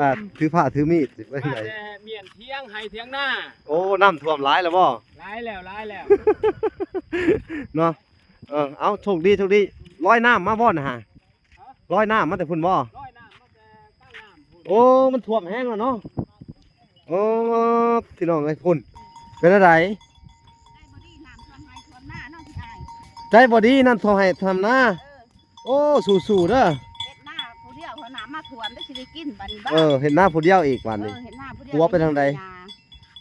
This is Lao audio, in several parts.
ອ່າ ຖືຜ້າຖືມີດຊິໄປທາງໃດ? ວ່າແຕ່ມ້ຽນຖຽງໄຮ່ຖຽງນາ. ໂອ້ ນ້ຳຖ້ວມຫຼາຍແລ້ວບໍ່? ຫຼາຍແລ້ວ ຫຼາຍແລ້ວ ເນາະ. ເອີ ເອົາ ໂຊກດີ ໂຊກດີ. ລອຍນ້ຳມາບໍ່ນະຫະ? ຮະ? ລອຍນ້ຳມາແຕ່ພຸ້ນບໍ່? ລອຍນ້ຳມາແຕ່ກາງນ້ຳພຸ້ນ. ໂອ້ ມັນຖ້ວມແຮງແລ້ວເນາະ. ໂອ້ ພີ່ນ້ອງເອີຍ ພຸ້ນ ເປັນແນວໃດ? ໃຈບໍ່ດີ ນ້ຳຖ້ວມໄຮ່ຖ້ວມນາເນາະ ພີ່ອ້າຍ. ໃຈບໍ່ດີ ນ້ຳຖ້ວມໄຮ່ຖ້ວມນາ. ເອີ ໂອ້ ສູ້ໆເດີ. ເຮັດນາຜູ້ດຽວ ເຮົານ້ຳມາຖ້ວມ ແລ້ວຊິໄດ້ກິນບັດນີ້. ເອີ ເຮັດນາຜູ້ດຽວອີກບັດນີ້. ເອີ ເຮັດນາຜູ້ດຽວ. ຜົວໄປທາງໃດ?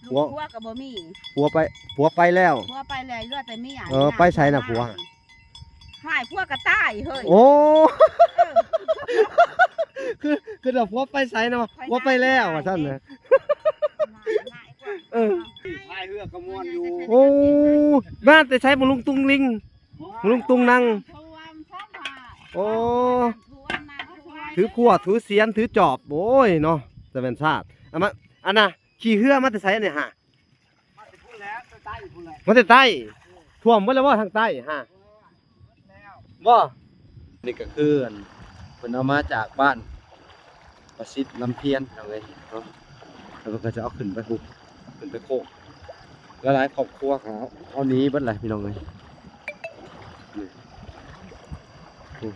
ລູກຜົວກໍບໍ່ມີ. ຜົວໄປ ຜົວໄປແລ້ວ? ຜົວໄປແລ້ວ ເຫຼືອແຕ່ເມຍ. ເອີ ໄປໃສນະຜົວ? ຫາຍ ຜົວກໍຕາຍເຮີ້ຍ. ໂອ້ ເອີ ຄື ຄືວ່າຜົວໄປໃສນະ? ຜົວໄປແລ້ວວ່າຊັ້ນນະ. ເອີ ພາຍເຮືອກໍມ່ວນຢູ່. ໂອ້ ມາແຕ່ໃສ ບໍ່ລຸງຕຸງລິງ ບໍ່ລຸງຕຸງນັງ. ໂອ້ ຖືພວດ ຖືສຽນ ຖືຈອບ. ໂອ້ຍເນາະ ຈະແມ່ນຊາດ. ອັນ ອັນນະ ຂີ່ເຮືອມາແຕ່ໃສອັນນີ້ຫະ? ມາແຕ່ພຸ້ນແຫຼະ ແຕ່ໃຕ້ພຸ້ນແຫຼະ. ມາແຕ່ໃຕ້. ຖ້ວມເບິດແລ້ວບໍ່ທາງໃຕ້ຫະ? ບໍ່. ນີ້ກໍຄືອັນ ເພິ່ນເອົາມາຈາກບ້ານປະສິດ ລຳພຽນ ພີ່ນ້ອງເອີຍເນາະ. ແລ້ວເພິ່ນກໍຈະເອົາຂຶ້ນໄປພຸ້ນ ຂຶ້ນໄປໂຄກ. ຫຼາຍໆຄອບຄົວກໍເອົາໜີເບິດແຫຼະ ພີ່ນ້ອງເອີຍ. ນີ້ ໂອ້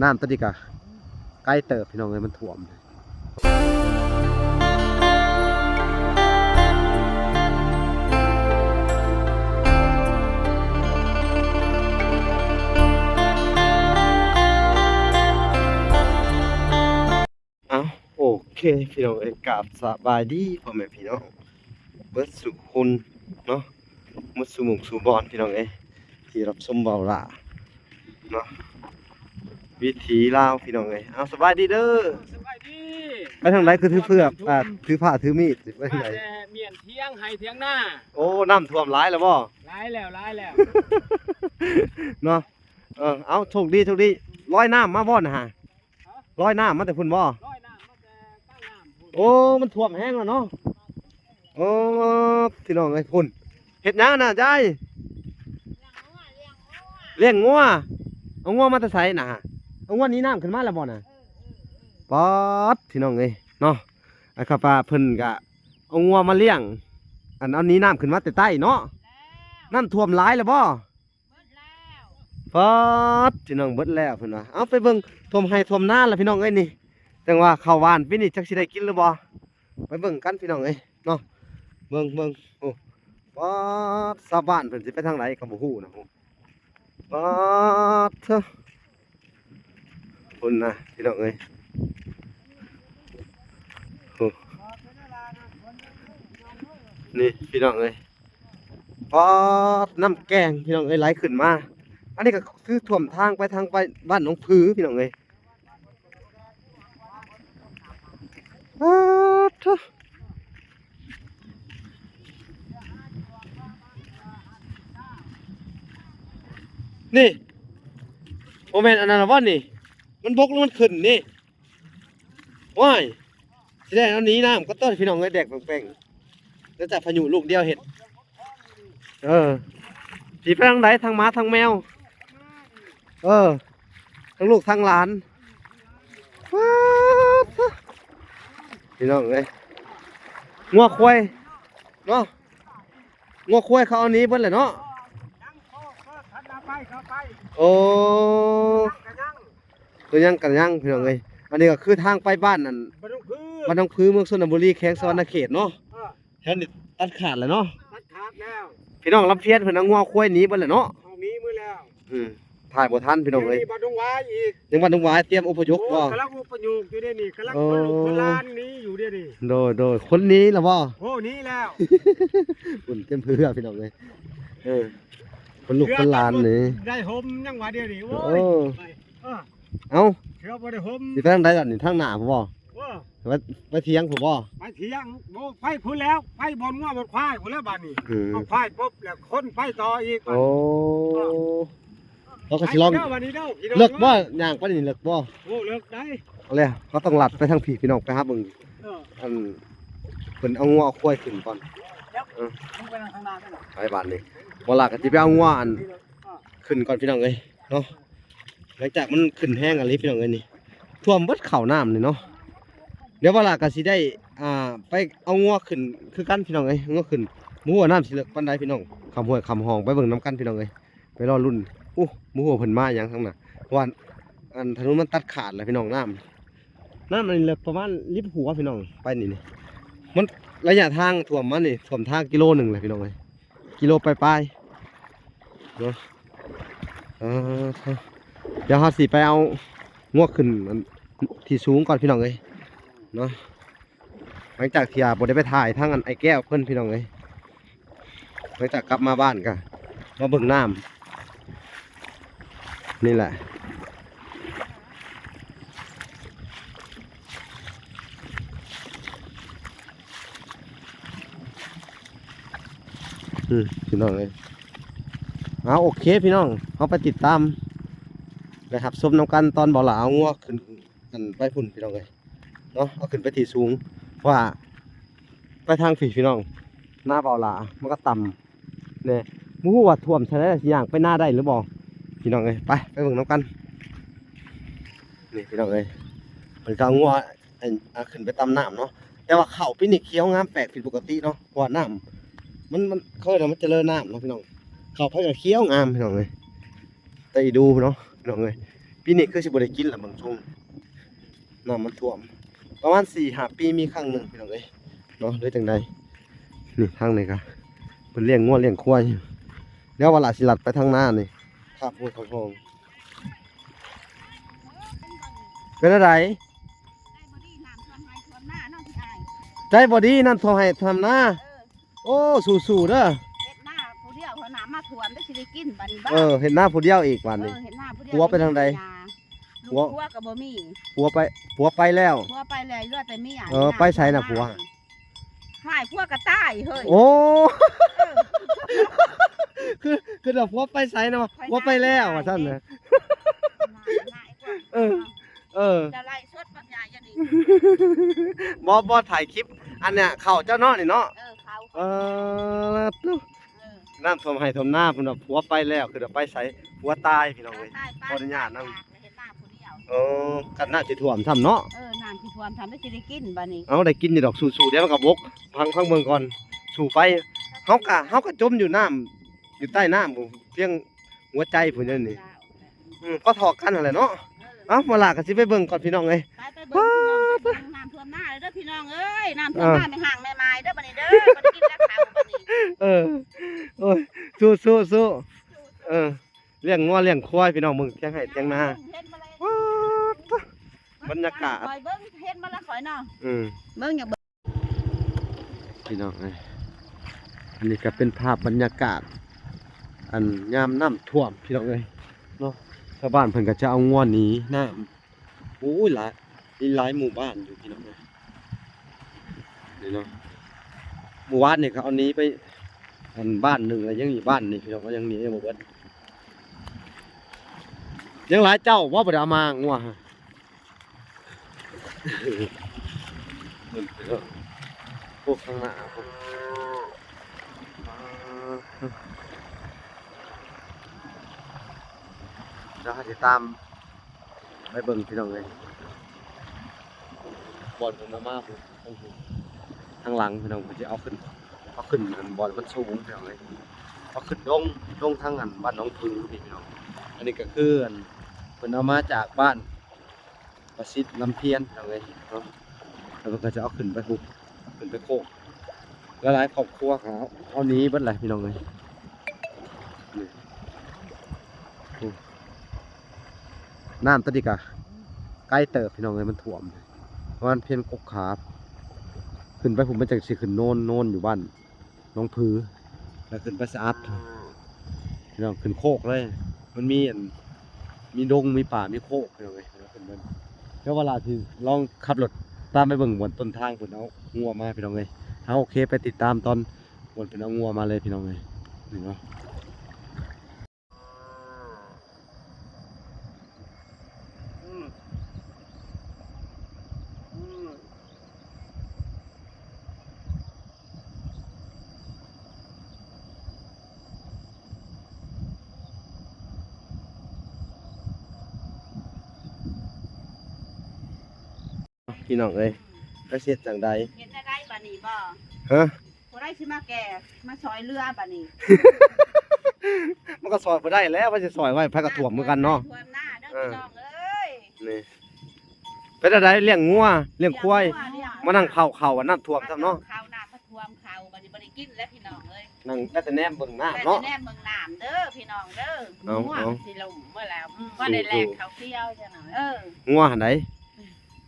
ນ້ຳຕອນນີ້ກະໄກເຕີບ ພີ່ນ້ອງເອີຍ ມັນຖ້ວມ. ເອົ້າ ໂອເຄ ພີ່ນ້ອງເອີຍ ກາບສະບາຍດີພໍ່ແມ່ພີ່ນ້ອງເບິດສູ່ຄົນເນາະ. ໝົດສູ່ໝູ່ສູ່ບ່ອນ ພີ່ນ້ອງເອີຍ ທີ່ຮັບຊົມເວົ້າຫຼ້າເນາະ ວິຖີລາວ ພີ່ນ້ອງເອີຍ. ເອົາ ສະບາຍດີເດີ. ສະບາຍດີ. ໄປທາງໃດຄືຖືເຟືອກ ອ່າ ຖືຜ້າຖືມີດ ຊິໄປທາງໃດ? ວ່າແຕ່ມ້ຽນຖຽງໄຮ່ຖຽງນາ. ໂອ້ ນ້ຳຖ້ວມຫຼາຍແລ້ວບໍ່? ຫຼາຍແລ້ວ ຫຼາຍແລ້ວ ເນາະ. ເອີ ເອົາ ໂຊກດີ ໂຊກດີ. ລອຍນ້ຳມາບໍ່ນະຫະ? ຮະ? ລອຍນ້ຳມາແຕ່ພຸ້ນບໍ່? ລອຍນ້ຳມາແຕ່ກາງນ້ຳພຸ້ນ. ໂອ້ ມັນຖ້ວມແຮງແລ້ວເນາະ. ໂອ້ ພີ່ນ້ອງເອີຍ ພຸ້ນ ເຮັດຫຍັງນະຍາຍ? ລ້ຽງງົວ ລ້ຽງງົວ. ເອົາງົວມາແຕ່ໃສນະ? ເອົາງົວໜີນ້ຳຂຶ້ນມາແລ້ວບໍ່ນະ? ເອີ ເອີ ເອີ ປາດ ພີ່ນ້ອງເອີຍເນາະ. ອັນຂ້າພາເພິ່ນກະເອົາງົວມາລ້ຽງ ອັນ ເອົາໜີນ້ຳຂຶ້ນມາແຕ່ໃຕ້ເນາະ. ແລ້ວ ນ້ຳຖ້ວມຫຼາຍແລ້ວບໍ່? ເບິດແລ້ວ. ປາດ ພີ່ນ້ອງ ເບິດແລ້ວເພິ່ນວ່າ. ເອົາ ໄປເບິ່ງ ຖ້ວມໄຮ່ຖ້ວມນາລະ ພີ່ນ້ອງເອີຍນີ້. ຈັ່ງວ່າເຂົ້າຫວ່ານປີນີ້ຈັກຊິໄດ້ກິນຫຼືບໍ່? ໄປເບິ່ງກັນ ພີ່ນ້ອງເອີຍເນາະ. ເບິ່ງ ເບິ່ງ ໂອ້ ປາດ ຊາວບ້ານເພິ່ນຊິໄປທາງໃດກໍບໍ່ຮູ້ນະ. ໂອ້ ປາດເທີ ພຸ້ນນະ ພີ່ນ້ອງເອີຍ. ໂອ້ ນີ້ ພີ່ນ້ອງເອີຍ. ປາດ ນ້ຳແກງ ພີ່ນ້ອງເອີຍ ໄຫຼຂຶ້ນມາ. ອັນນີ້ກໍຄືຖ້ວມທາງໄປ ທາງໄປບ້ານໜອງຜື ພີ່ນ້ອງເອີຍ. ປາດໂທ້ ນີ້ ບໍ່ແມ່ນອັນນັ້ນລະບໍ່ນີ້? ມັນບົກຫຼືມັນຂຶ້ນນີ້? ໂອ້ຍ ຊິໄດ້ເອົາໜີນ້ຳກໍຕ້ອງ ພີ່ນ້ອງເອີຍ ແດກແປ້ງໆ ແລ້ວຈາກພາຍຸລູກດຽວເຮັດ. ເອີ ຊິໄປທາງໃດ? ທັງໝາທັງແມວ ເອີ ທັງລູກທັງຫຼານ. ປາດໂທ້ ພີ່ນ້ອງເອີຍ ງົວຄວາຍເນາະ. ງົວຄວາຍເຂົາເອົາໜີເບິດແຫຼະເນາະ. ໂອ້ ຕົວຍັງກະຍັງ ພີ່ນ້ອງເອີຍ. ອັນນີ້ກໍຄືທາງໄປບ້ານນັ້ນ ບ້ານໜອງຜື ບ້ານໜອງຜື ເມືອງຊົນນະບູລີ ແຂວງສະຫວັນນະເຂດເນາະ. ເອີ ແຖວນີ້ຕັດຂາດແລ້ວເນາະ ຕັດຂາດແລ້ວ. ພີ່ນ້ອງລຳພຽນເພິ່ນເອົາງົວຄວາຍໜີເບິດແຫຼະເນາະ ເອົາໜີເບິດແລ້ວ. ອືມ ຖ່າຍບໍ່ທັນ ພີ່ນ້ອງເອີຍ. ຍັງມີບ້ານດົງຫວາຍອີກ ຍັງບ້ານດົງຫວາຍ ຕຽມອົບພະຍົບບໍ່? ໂອ້ ກຳລັງອົບພະຍົບຢູ່ເດນີ້ ກຳລັງ ໂອ້ ຄົນ ຄົນລາວໜີຢູ່ເດນີ້. ໂດຍ ໂດຍ ຄົນໜີລະບໍ່? ໂອ້ ໜີແລ້ວ ຄົນເຕັມເຮືອ ພີ່ນ້ອງເອີຍ. ເອີ ຄົນລູກຄົນຫຼານນີ້ ໄດ້ຫົ່ມຍັງວ່າດຽວນີ້. ໂອ້ຍ ໂອ້ ໄປ ເອີ ເອົ້າ ເສືອບໍ່ໄດ້ຫົ່ມ ຊິໄປທາງໃດລະນີ້? ທາງໜ້າພຸ້ນບໍ່? ເອີ ໄປ ໄປຖຽງພຸ້ນບໍ່? ໄປຖຽງ ບໍ່ ໄປພຸ້ນແລ້ວ ໄປບ່ອນງົວບ່ອນຄວາຍພຸ້ນແລ້ວບາດນີ້. ອືມ ເອົາຄວາຍປົບແລ້ວຄົນໄປຕໍ່ອີກບາດ. ໂອ້ ເຮົາກໍຊິລອງ ເອີ ເລີກບໍ່? ຍ່າງໄປນີ້ເລີກບໍ່? ໂອ້ ເລີກໄດ໋. ເອົາແລ້ວ ເຮົາຕ້ອງລັດໄປທາງພີ້ ພີ່ນ້ອງ ໄປຫາເບິ່ງ. ເອີ ອັນ ເພິ່ນເອົາງົວເອົາຄວາຍຂຶ້ນກ່ອນ. ເອີ ໄປບາດນີ້ ບໍ່ລະກໍຊິໄປເອົາງົວອັນ ເອີ ຂຶ້ນກ່ອນ ພີ່ນ້ອງເອີຍເນາະ. ຫຼັງຈາກມັນຂຶ້ນແຮງອີ່ຫຼີ ພີ່ນ້ອງເອີຍ ນີ້ຖ້ວມເບິດເຂົ້ານ້ຳນີ້ເນາະ. ດຽວບ່າວຫຼ້າກໍຊິໄດ້ ອ່າ ໄປເອົາງົວຂຶ້ນຄືກັນພີ່ນ້ອງເອີຍ ງົວຂຶ້ນ ບໍ່ຮູ້ວ່ານ້ຳຊິເລິກປານໃດພີ່ນ້ອງ ຂ້າມຫ້ວຍຂ້າມຮ່ອງ ໄປເບິ່ງນຳກັນພີ່ນ້ອງເອີຍ ໄປລໍລຸ້ນ. ໂອ້ ບໍ່ຮູ້ວ່າເພິ່ນມາຫຍັງທາງໜ້າ ເພາະວ່າ ອັນຖະໜົນມັນຕັດຂາດແລ້ວພີ່ນ້ອງ ນ້ຳ ນ້ຳອັນນີ້ເລິກປະມານລິບຫົວພີ່ນ້ອງ ໄປນີ້ນີ້ ມັນໄລຍະທາງຖ້ວມມານີ້ ຖ້ວມທາງກິໂລໜຶ່ງແຫຼະພີ່ນ້ອງເອີຍ ກິໂລປາຍໆ ເນາະ. ເອີ ດຽວເຮົາຊິໄປເອົາງົວຂຶ້ນອັນທີ່ສູງກ່ອນພີ່ນ້ອງເອີຍເນາະ ຫຼັງຈາກທີ່ວ່າບໍ່ໄດ້ໄປຖ່າຍທາງອັນອ້າຍແກ້ວເພິ່ນພີ່ນ້ອງເອີຍ ຫຼັງຈາກກັບມາບ້ານກໍມາເບິ່ງນ້ຳ ນີ້ແຫຼະ ອືມ ພີ່ນ້ອງເອີຍ ເອົາ ໂອເຄພີ່ນ້ອງ ເຮົາໄປຕິດຕາມ ໄດ້ຮັບຊົມນຳກັນຕອນບ່າວຫຼ້າເອົາງົວຂຶ້ນ ອັນໄປພຸ້ນພີ່ນ້ອງເອີຍເນາະ ເອົາຂຶ້ນໄປທີ່ສູງ ເພາະວ່າໄປທາງພີ້ພີ່ນ້ອງ ນາບ່າວຫຼ້າມັນກໍຕ່ຳແດ່ ບໍ່ຮູ້ວ່າຖ້ວມສ່ຳໃດ ຊິຍ່າງໄປນາໄດ້ຫຼືບໍ່ພີ່ນ້ອງເອີຍ ໄປ ໄປເບິ່ງນຳກັນ ນີ້ພີ່ນ້ອງເອີຍ ເພິ່ນກໍເອົາງົວ ອັນ ອາ ຂຶ້ນໄປຕາມນ້ຳເນາະ ແຕ່ວ່າເຂົ້າປີນີ້ຂຽວງາມແປກຜິດປົກກະຕິເນາະ ເພາະວ່ານ້ຳມັນ ມັນ ເຂົາເອີ້ນວ່າມັນຈະເລີນນ້ຳເນາະພີ່ນ້ອງ ເຂົ້າໄປກໍຂຽວງາມພີ່ນ້ອງເອີຍ ແຕ່ອີດູເນາະພີ່ນ້ອງເອີຍ ປີນີ້ຄືຊິບໍ່ໄດ້ກິນລະເບິ່ງຊົງ ນ້ຳມັນຖ້ວມ ປະມານສີ່ຫ້າປີມີຄັ້ງໜຶ່ງພີ່ນ້ອງເອີຍເນາະ ຫຼືຈັ່ງໃດ ນີ້ທາງນີ້ກໍເພິ່ນລ້ຽງງົວລ້ຽງຄວາຍຢູ່ ແລ້ວວ່າລະຊິລັດໄປທາງນານີ້ ຂ້າມຫ້ວຍຂ້າມຮ່ອງ ເປັນຈັ່ງໃດ? ໃຈບໍ່ດີ ນ້ຳຖ້ວມໄຮ່ຖ້ວມນາເນາະພີ່ອ້າຍ ໃຈບໍ່ດີ ນ້ຳຖ້ວມໄຮ່ຖ້ວມນາ ເອີ ໂອ້ ສູ້ໆເດີ ເຮັດນາຜູ້ດຽວ ເຮົານ້ຳມາຖ້ວມ ໄດ້ຊິໄດ້ກິນບາດນີ້ ເອີ ເຮັດນາຜູ້ດຽວອີກບາດນີ້ ເອີ ເຮັດນາຜູ້ດຽວ ຜົວໄປທາງໃດ? ລູກຜົວກໍບໍ່ມີ ຜົວໄປ ຜົວໄປແລ້ວ ຜົວໄປແລ້ວ ເຫຼືອແຕ່ເມຍ ເອີ ໄປໃສນະຜົວ? ຫາຍ ຜົວກໍຕາຍເຮີ້ຍ ໂອ້ ເອີ ຄື ຄືວ່າຜົວໄປໃສນະ ຜົວໄປແລ້ວວ່າຊັ້ນນະ ເອີ ເອີ ຈະໄລຟ໌ສົດບັກໃຫຍ່ຢູ່ນີ້ ບໍ່ ບໍ່ ຖ່າຍຄລິບ ອັນເນີ້ຍ ເຂົ້າເຈົ້າເນາະນີ້ເນາະ ເອີ ເຂົ້າ ເອີ ເອີ ນ້ຳຖ້ວມໄຮ່ຖ້ວມນາ ເພິ່ນວ່າຜົວໄປແລ້ວ ຄືວ່າໄປໃສ ຜົວຕາຍພີ່ນ້ອງເອີຍ ຕາຍໄປ ຂໍອະນຸຍາດນຳ ເຮັດນາຜູ້ດຽວ ເອີ ກັນນ້ຳຊິຖ້ວມຊ້ຳເນາະ ເອີ ນ້ຳຊິຖ້ວມຊ້ຳ ໄດ້ຊິໄດ້ກິນບາດນີ້ ເອົາ ໄດ້ກິນຢູ່ດອກ ສູ້ໆ ດຽວມັນກໍບົກ ຟັງ ຟັງເບິ່ງກ່ອນ ສູ້ໄປ ເຮົາກະ ເຮົາກະຈົມຢູ່ນ້ຳ ຢູ່ໃຕ້ນ້ຳພຸ້ນ ພຽງຫົວໃຈພຸ້ນນີ້ ອືມ ກໍທໍ່ກັນຫັ້ນແຫຼະເນາະ ເອີ ເອົ້າ ມາລະກໍຊິໄປເບິ່ງກ່ອນພີ່ນ້ອງເອີຍ ໄປ ໄປເບິ່ງພີ່ນ້ອງ ໄປເບິ່ງນ້ຳຖ້ວມນາເດີພີ່ນ້ອງເອີຍ ນ້ຳຖ້ວມນາແມ່ຮ່າງແມ່ໝາຍເດີບາດນີ້ເດີ ບໍ່ໄດ້ກິນແລ້ວເຂົ້າບາດນີ້ ເອີ ໂອ້ຍ ສູ້ໆ ສູ້ ເອີ ລ້ຽງງົວລ້ຽງຄວາຍພີ່ນ້ອງ ເບິ່ງທຽງໄຮ່ທຽງນາ ເຫັນມາແລ້ວ ວ້າ ບັນຍາກາດ ຂ້ອຍເບິ່ງເຫັນມາແລ້ວຂ້ອຍເນາະ ອືມ ເບິ່ງຢາກເບິ່ງ ພີ່ນ້ອງເອີຍ ອັນນີ້ກໍເປັນພາບບັນຍາກາດ ອັນຍາມນ້ຳຖ້ວມພີ່ນ້ອງເອີຍເນາະ ຊາວບ້ານເພິ່ນກໍຈະເອົາງົວໜີນ້ຳ ໂອ້ຍ ຫຼາຍ ມີຫຼາຍໝູ່ບ້ານຢູ່ພີ່ນ້ອງເອີຍ ນີ້ເນາະ ໝູ່ບ້ານນີ້ກໍເອົາໜີໄປ ອັນບ້ານໜຶ່ງ ແລ້ວຍັງອີກບ້ານນີ້ພີ່ນ້ອງ ກໍຍັງໜີຍັງບໍ່ເບິດ ຍັງຫຼາຍເຈົ້າບໍ່ ບໍ່ໄດ້ເອົາມາງົວ ໂອ້ ຂ້າງໜ້າພຸ້ນ ດຽວເຮົາຊິຕາມໄປເບິ່ງພີ່ນ້ອງເອີຍ ບ່ອນເພິ່ນເອົາມາພຸ້ນ ທາງຫຼັງພີ່ນ້ອງ ເພິ່ນຊິເອົາຂຶ້ນ ເອົາຂຶ້ນອັນບ່ອນມັນສູງພີ່ນ້ອງເອີຍ ເອົາຂຶ້ນດົງ ດົງທາງອັນບ້ານໜອງຜຶ່ງນີ້ພີ່ນ້ອງ ອັນນີ້ກໍຄືອັນເພິ່ນເອົາມາຈາກບ້ານ ປະສິດລຳພຽນພີ່ນ້ອງເອີຍເນາະ ແລ້ວເພິ່ນກໍຈະເອົາຂຶ້ນໄປພຸ້ນ ຂຶ້ນໄປໂຄກ ຫຼາຍໆຄອບຄົວກໍເອົາໜີເບິດແຫຼະພີ່ນ້ອງເອີຍ ນີ້ ໂອ້ ນ້ຳຕອນນີ້ກໍໄກເຕີບພີ່ນ້ອງເອີຍ ມັນຖ້ວມປະມານພຽງກົກຂາ ຂຶ້ນໄປພຸ້ນ ມັນຈັ່ງຊິຂຶ້ນໂນນ ໂນນຢູ່ບ້ານ ໜອງຜື ແລ້ວຂຶ້ນໄປສະອາດ ພີ່ນ້ອງ ຂຶ້ນໂຄກເລີຍ ມັນມີອັນ ມີດົງ ມີປ່າ ມີໂຄກ ພີ່ນ້ອງເອີຍ ແລ້ວຂຶ້ນໄປ ດຽວວ່າລະຊິລອງຂັບລົດຕາມໄປເບິ່ງບ່ອນຕົ້ນທາງເພິ່ນເອົາງົວມາ ພີ່ນ້ອງເອີຍ ເອົາ ໂອເຄ ໄປຕິດຕາມຕອນບ່ອນເພິ່ນເອົາງົວມາເລີຍ ພີ່ນ້ອງເອີຍ ນີ້ເນາະ. ພີ່ນ້ອງເອີຍ ຊິເຮັດຈັ່ງໃດ? ເຮັດແນວໃດບາດນີ້ບໍ? ຮະ? ຜູ້ໃດຊິມາແກ່ ມາຊ່ອຍເຫຼືອບາດນີ້? ມັນກໍຊ່ອຍບໍ່ໄດ້ແລ້ວ ວ່າຊິຊ່ອຍໄວ້ ໃຜກໍຖ້ວມຄືກັນເນາະ. ຖ້ວມນາເດີ ເອີ ພີ່ນ້ອງເອີຍ. ນີ້ ເປັນຈັ່ງໃດ? ລ້ຽງງົວ ລ້ຽງຄວາຍ ລ້ຽງງົວ ມານັ່ງເຝົ້າເຂົ້າ ນ້ຳຖ້ວມຊ້ຳເນາະ. ເຂົ້ານ້ຳ ຖ້ວມເຂົ້າ ບັດນີ້ບໍ່ໄດ້ກິນແລ້ວພີ່ນ້ອງເອີຍ. ນັ່ງໄດ້ແຕ່ແນມເບິ່ງນ້ຳເນາະ ໄດ້ແຕ່ແນມເບິ່ງນ້ຳເດີພີ່ນ້ອງເດີ. ເອົາ ງົວ ເອົາ ມັນຊິລົ້ມເບິດແລ້ວ ອືມ ບໍ່ໄດ້ແລກເຂົ້າຂຽວຈັ່ງນັ້ນ. ເອີ ງົວຫັ້ນໃດ?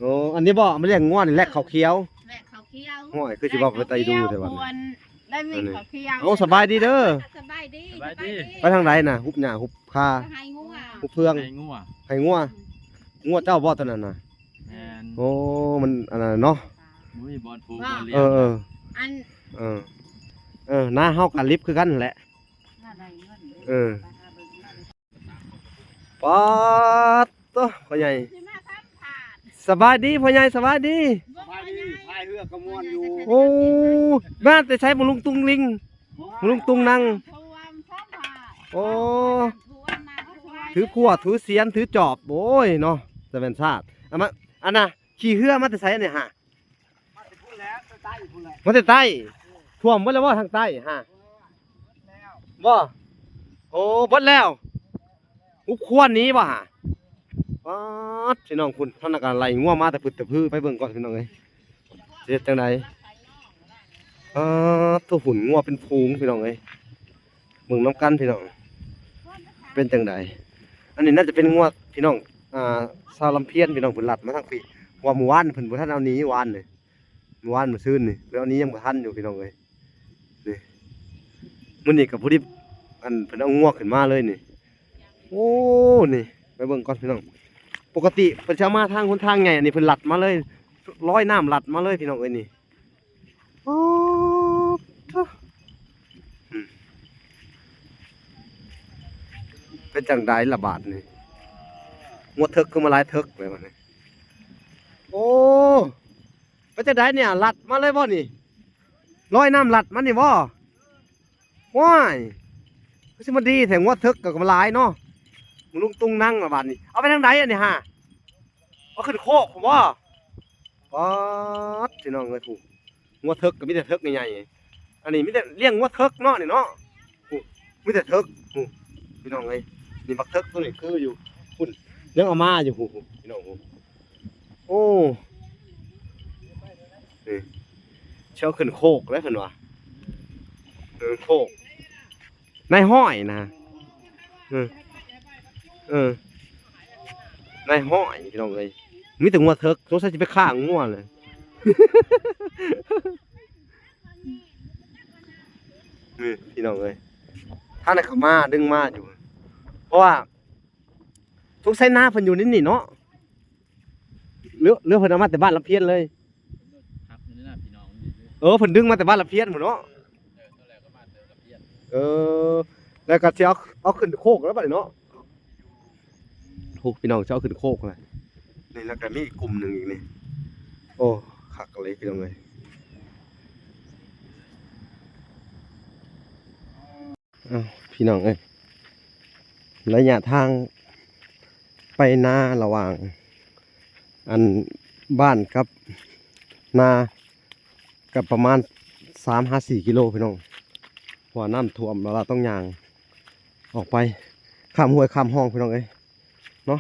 ໂອ້ ອັນນີ້ບໍ? ມາລ້ຽງງົວນີ້ແລກເຂົ້າຂຽວ ແລກເຂົ້າຂຽວ. ໂອ້ຍ ຄືຊິເວົ້າໄປໄຕດູແທ້ບັດນີ້. ໄດ້ມີເຂົ້າຂຽວ. ເອົາ ສະບາຍດີເດີ ສະບາຍດີ ສະບາຍດີ. ສະບາຍດີ. ໄປທາງໃດນະ? ຫຸບຫຍ້າຫຸບຄາ ໄຮ່ງົວ ຫຸບເຟືອງ ໄຮ່ງົວ ອືມ ງົວເຈົ້າບໍ່ຕົວນັ້ນນະ? ແມ່ນ. ໂອ້ ມັນອັນນັ້ນເນາະ ບໍ່ມີບ່ອນຜູກ ບໍ່ ບ່ອນລ້ຽງ. ເອີ ເອີ ອັນ ເອີ ເອີ ນາເຮົາກະລິບຄືກັນແຫຼະ. ເອີ ປາດໂຕ ພໍ່ໃຫຍ່ ຊິມາສຳພາດ. ສະບາຍດີພໍ່ໃຫຍ່ ສະບາຍດີ. ສະບາຍດີ ພາຍເຮືອກໍມ່ວນຢູ່. ໂອ້ ມາແຕ່ໃສ ມາລຸງຕຸງລິງ ມາລຸງຕຸງນັງ. ໂອ້ ຖືຂວ້າ ຖືສຽນ ຖືຈອບ ໂອ້ຍເນາະ ຈະແມ່ນຊາດ. ອັນ ມາ ອັນນະ ຂີ່ເຮືອມາແຕ່ໃສອັນນີ້ຫະ? ມາແຕ່ພຸ້ນແຫຼະ ແຕ່ໃຕ້ພຸ້ນແຫຼະ. ມາແຕ່ໃຕ້. ຖ້ວມເບິດແລ້ວບໍ່ທາງໃຕ້ຫະ? ບໍ່. ໂອ້ ເບິດແລ້ວ. ຫຸບຄວນນີ້ບໍ່ຫະ? ປາດ ພີ່ນ້ອງ ພຸ້ນ ທ່ານນະກະໄລ່ງົວມາແຕ່ພຶດແຕ່ພື. ໄປເບິ່ງກ່ອນພີ່ນ້ອງເອີຍ ຊິເຮັດຈັ່ງໃດ. ປາດໂທ້ ພຸ້ນ ງົວເປັນຝູງພີ່ນ້ອງເອີຍ. ເບິ່ງນຳກັນພີ່ນ້ອງ ເປັນຈັ່ງໃດ? ອັນນີ້ໜ້າຈະເປັນງົວພີ່ນ້ອງ ອ່າ ຊາວລຳພຽນພີ່ນ້ອງ ເພິ່ນລັດມາທາງພີ້ ເພາະວ່າມື້ວານເພິ່ນບໍ່ທັນເອົາໜີ ວານນີ້ ມື້ວານມື້ຊືນນີ້ ເພິ່ນເອົາໜີຍັງບໍ່ທັນຢູ່ພີ່ນ້ອງເອີຍ. ນີ້ ມື້ນີ້ກໍພໍດີ ອັນ ເພິ່ນເອົາງົວຂຶ້ນມາເລີຍນີ້. ໂອ້ ນີ້ ໄປເບິ່ງກ່ອນພີ່ນ້ອງ ປົກກະຕິເພິ່ນຊິເອົາມາທາງຫົນທາງໃຫຍ່ ອັນນີ້ເພິ່ນລັດມາເລີຍ ລອຍນ້ຳລັດມາເລີຍພີ່ນ້ອງເອີຍນີ້. ໂອ້ ອືມ ເປັນຈັ່ງໃດລະບາດນີ້? ງົວເຖິກຄືມາຫຼາຍເຖິກເລີຍບາດນີ້. ໂອ້ ເປັນຈັ່ງໃດນີ້ ລັດມາເລີຍບໍ່ນີ້? ລອຍນ້ຳລັດມານີ້ບໍ່? ວ້າຍ ຄືຊິມາດີແທ້ ງົວເຖິກກໍມາຫຼາຍເນາະ. ມາລຸງຕຸງນັງລະບາດນີ້ ເອົາໄປທາງໃດອັນນີ້ຫາ? ເອົາຂຶ້ນໂຄກພຸ້ນບໍ່? ປາດ ພີ່ນ້ອງເອີຍ ຜູ້ ງົວເຖິກກໍມີແຕ່ເຖິກໃຫຍ່ໆ ອັນນີ້ມີແຕ່ລ້ຽງງົວເຖິກເນາະນີ້ເນາະ. ຜູ້ ມີແຕ່ເຖິກ ຜູ້ ພີ່ນ້ອງເອີຍ ນີ້ບັກເຖິກໂຕນີ້ຄືຢູ່ພຸ້ນ ຍັງເອົາມາຢູ່ ຜູ້ ພີ່ນ້ອງ ຜູ້. ໂອ້ ນີ້ ຊິເອົາຂຶ້ນໂຄກແລ້ວເພິ່ນວ່າ ເອີ ໂຄກ ນາຍຮ້ອຍນະ ເອີ ເອີ ນາຍຮ້ອຍ ພີ່ນ້ອງເອີຍ ມີແຕ່ງົວເຖິກ ສົງໄສຊິໄປຂ້າງົວແຫຼະ. ນີ້ ພີ່ນ້ອງເອີຍ ທາງນັ້ນເຂົາມາ ດຶງມາຢູ່ ເພາະວ່າ ສົງໄສນາເພິ່ນຢູ່ໃນນີ້ເນາະ ຫຼື ຫຼືເພິ່ນເອົາມາແຕ່ບ້ານລຳພຽນເລີຍ? ເອີ ເພິ່ນດຶງມາແຕ່ບ້ານລຳພຽນພຸ້ນເນາະ. ເອີ ແລ້ວກໍຊິເອົາ ເອົາຂຶ້ນໂຄກແລ້ວບັດນີ້ເນາະ. ໂອ້ ພີ່ນ້ອງ ຊິເອົາຂຶ້ນໂຄກແລ້ວ ນີ້ ແລ້ວກໍມີອີກກຸ່ມໜຶ່ງອີກນີ້. ໂອ້ ຄັກເລີຍ ພີ່ນ້ອງເອີຍ. ອ້າວ ພີ່ນ້ອງເອີຍ ໄລຍະທາງໄປນາລະຫວ່າງ ອັນ ບ້ານກັບນາ ກໍປະມານສາມຫາສີ່ກິໂລ ພີ່ນ້ອງ ເພາະວ່ານ້ຳຖ້ວມ ແລ້ວເຮົາຕ້ອງຍ່າງອອກໄປ ຂ້າມຫ້ວຍຂ້າມຮ່ອງ ພີ່ນ້ອງເອີຍ ເນາະ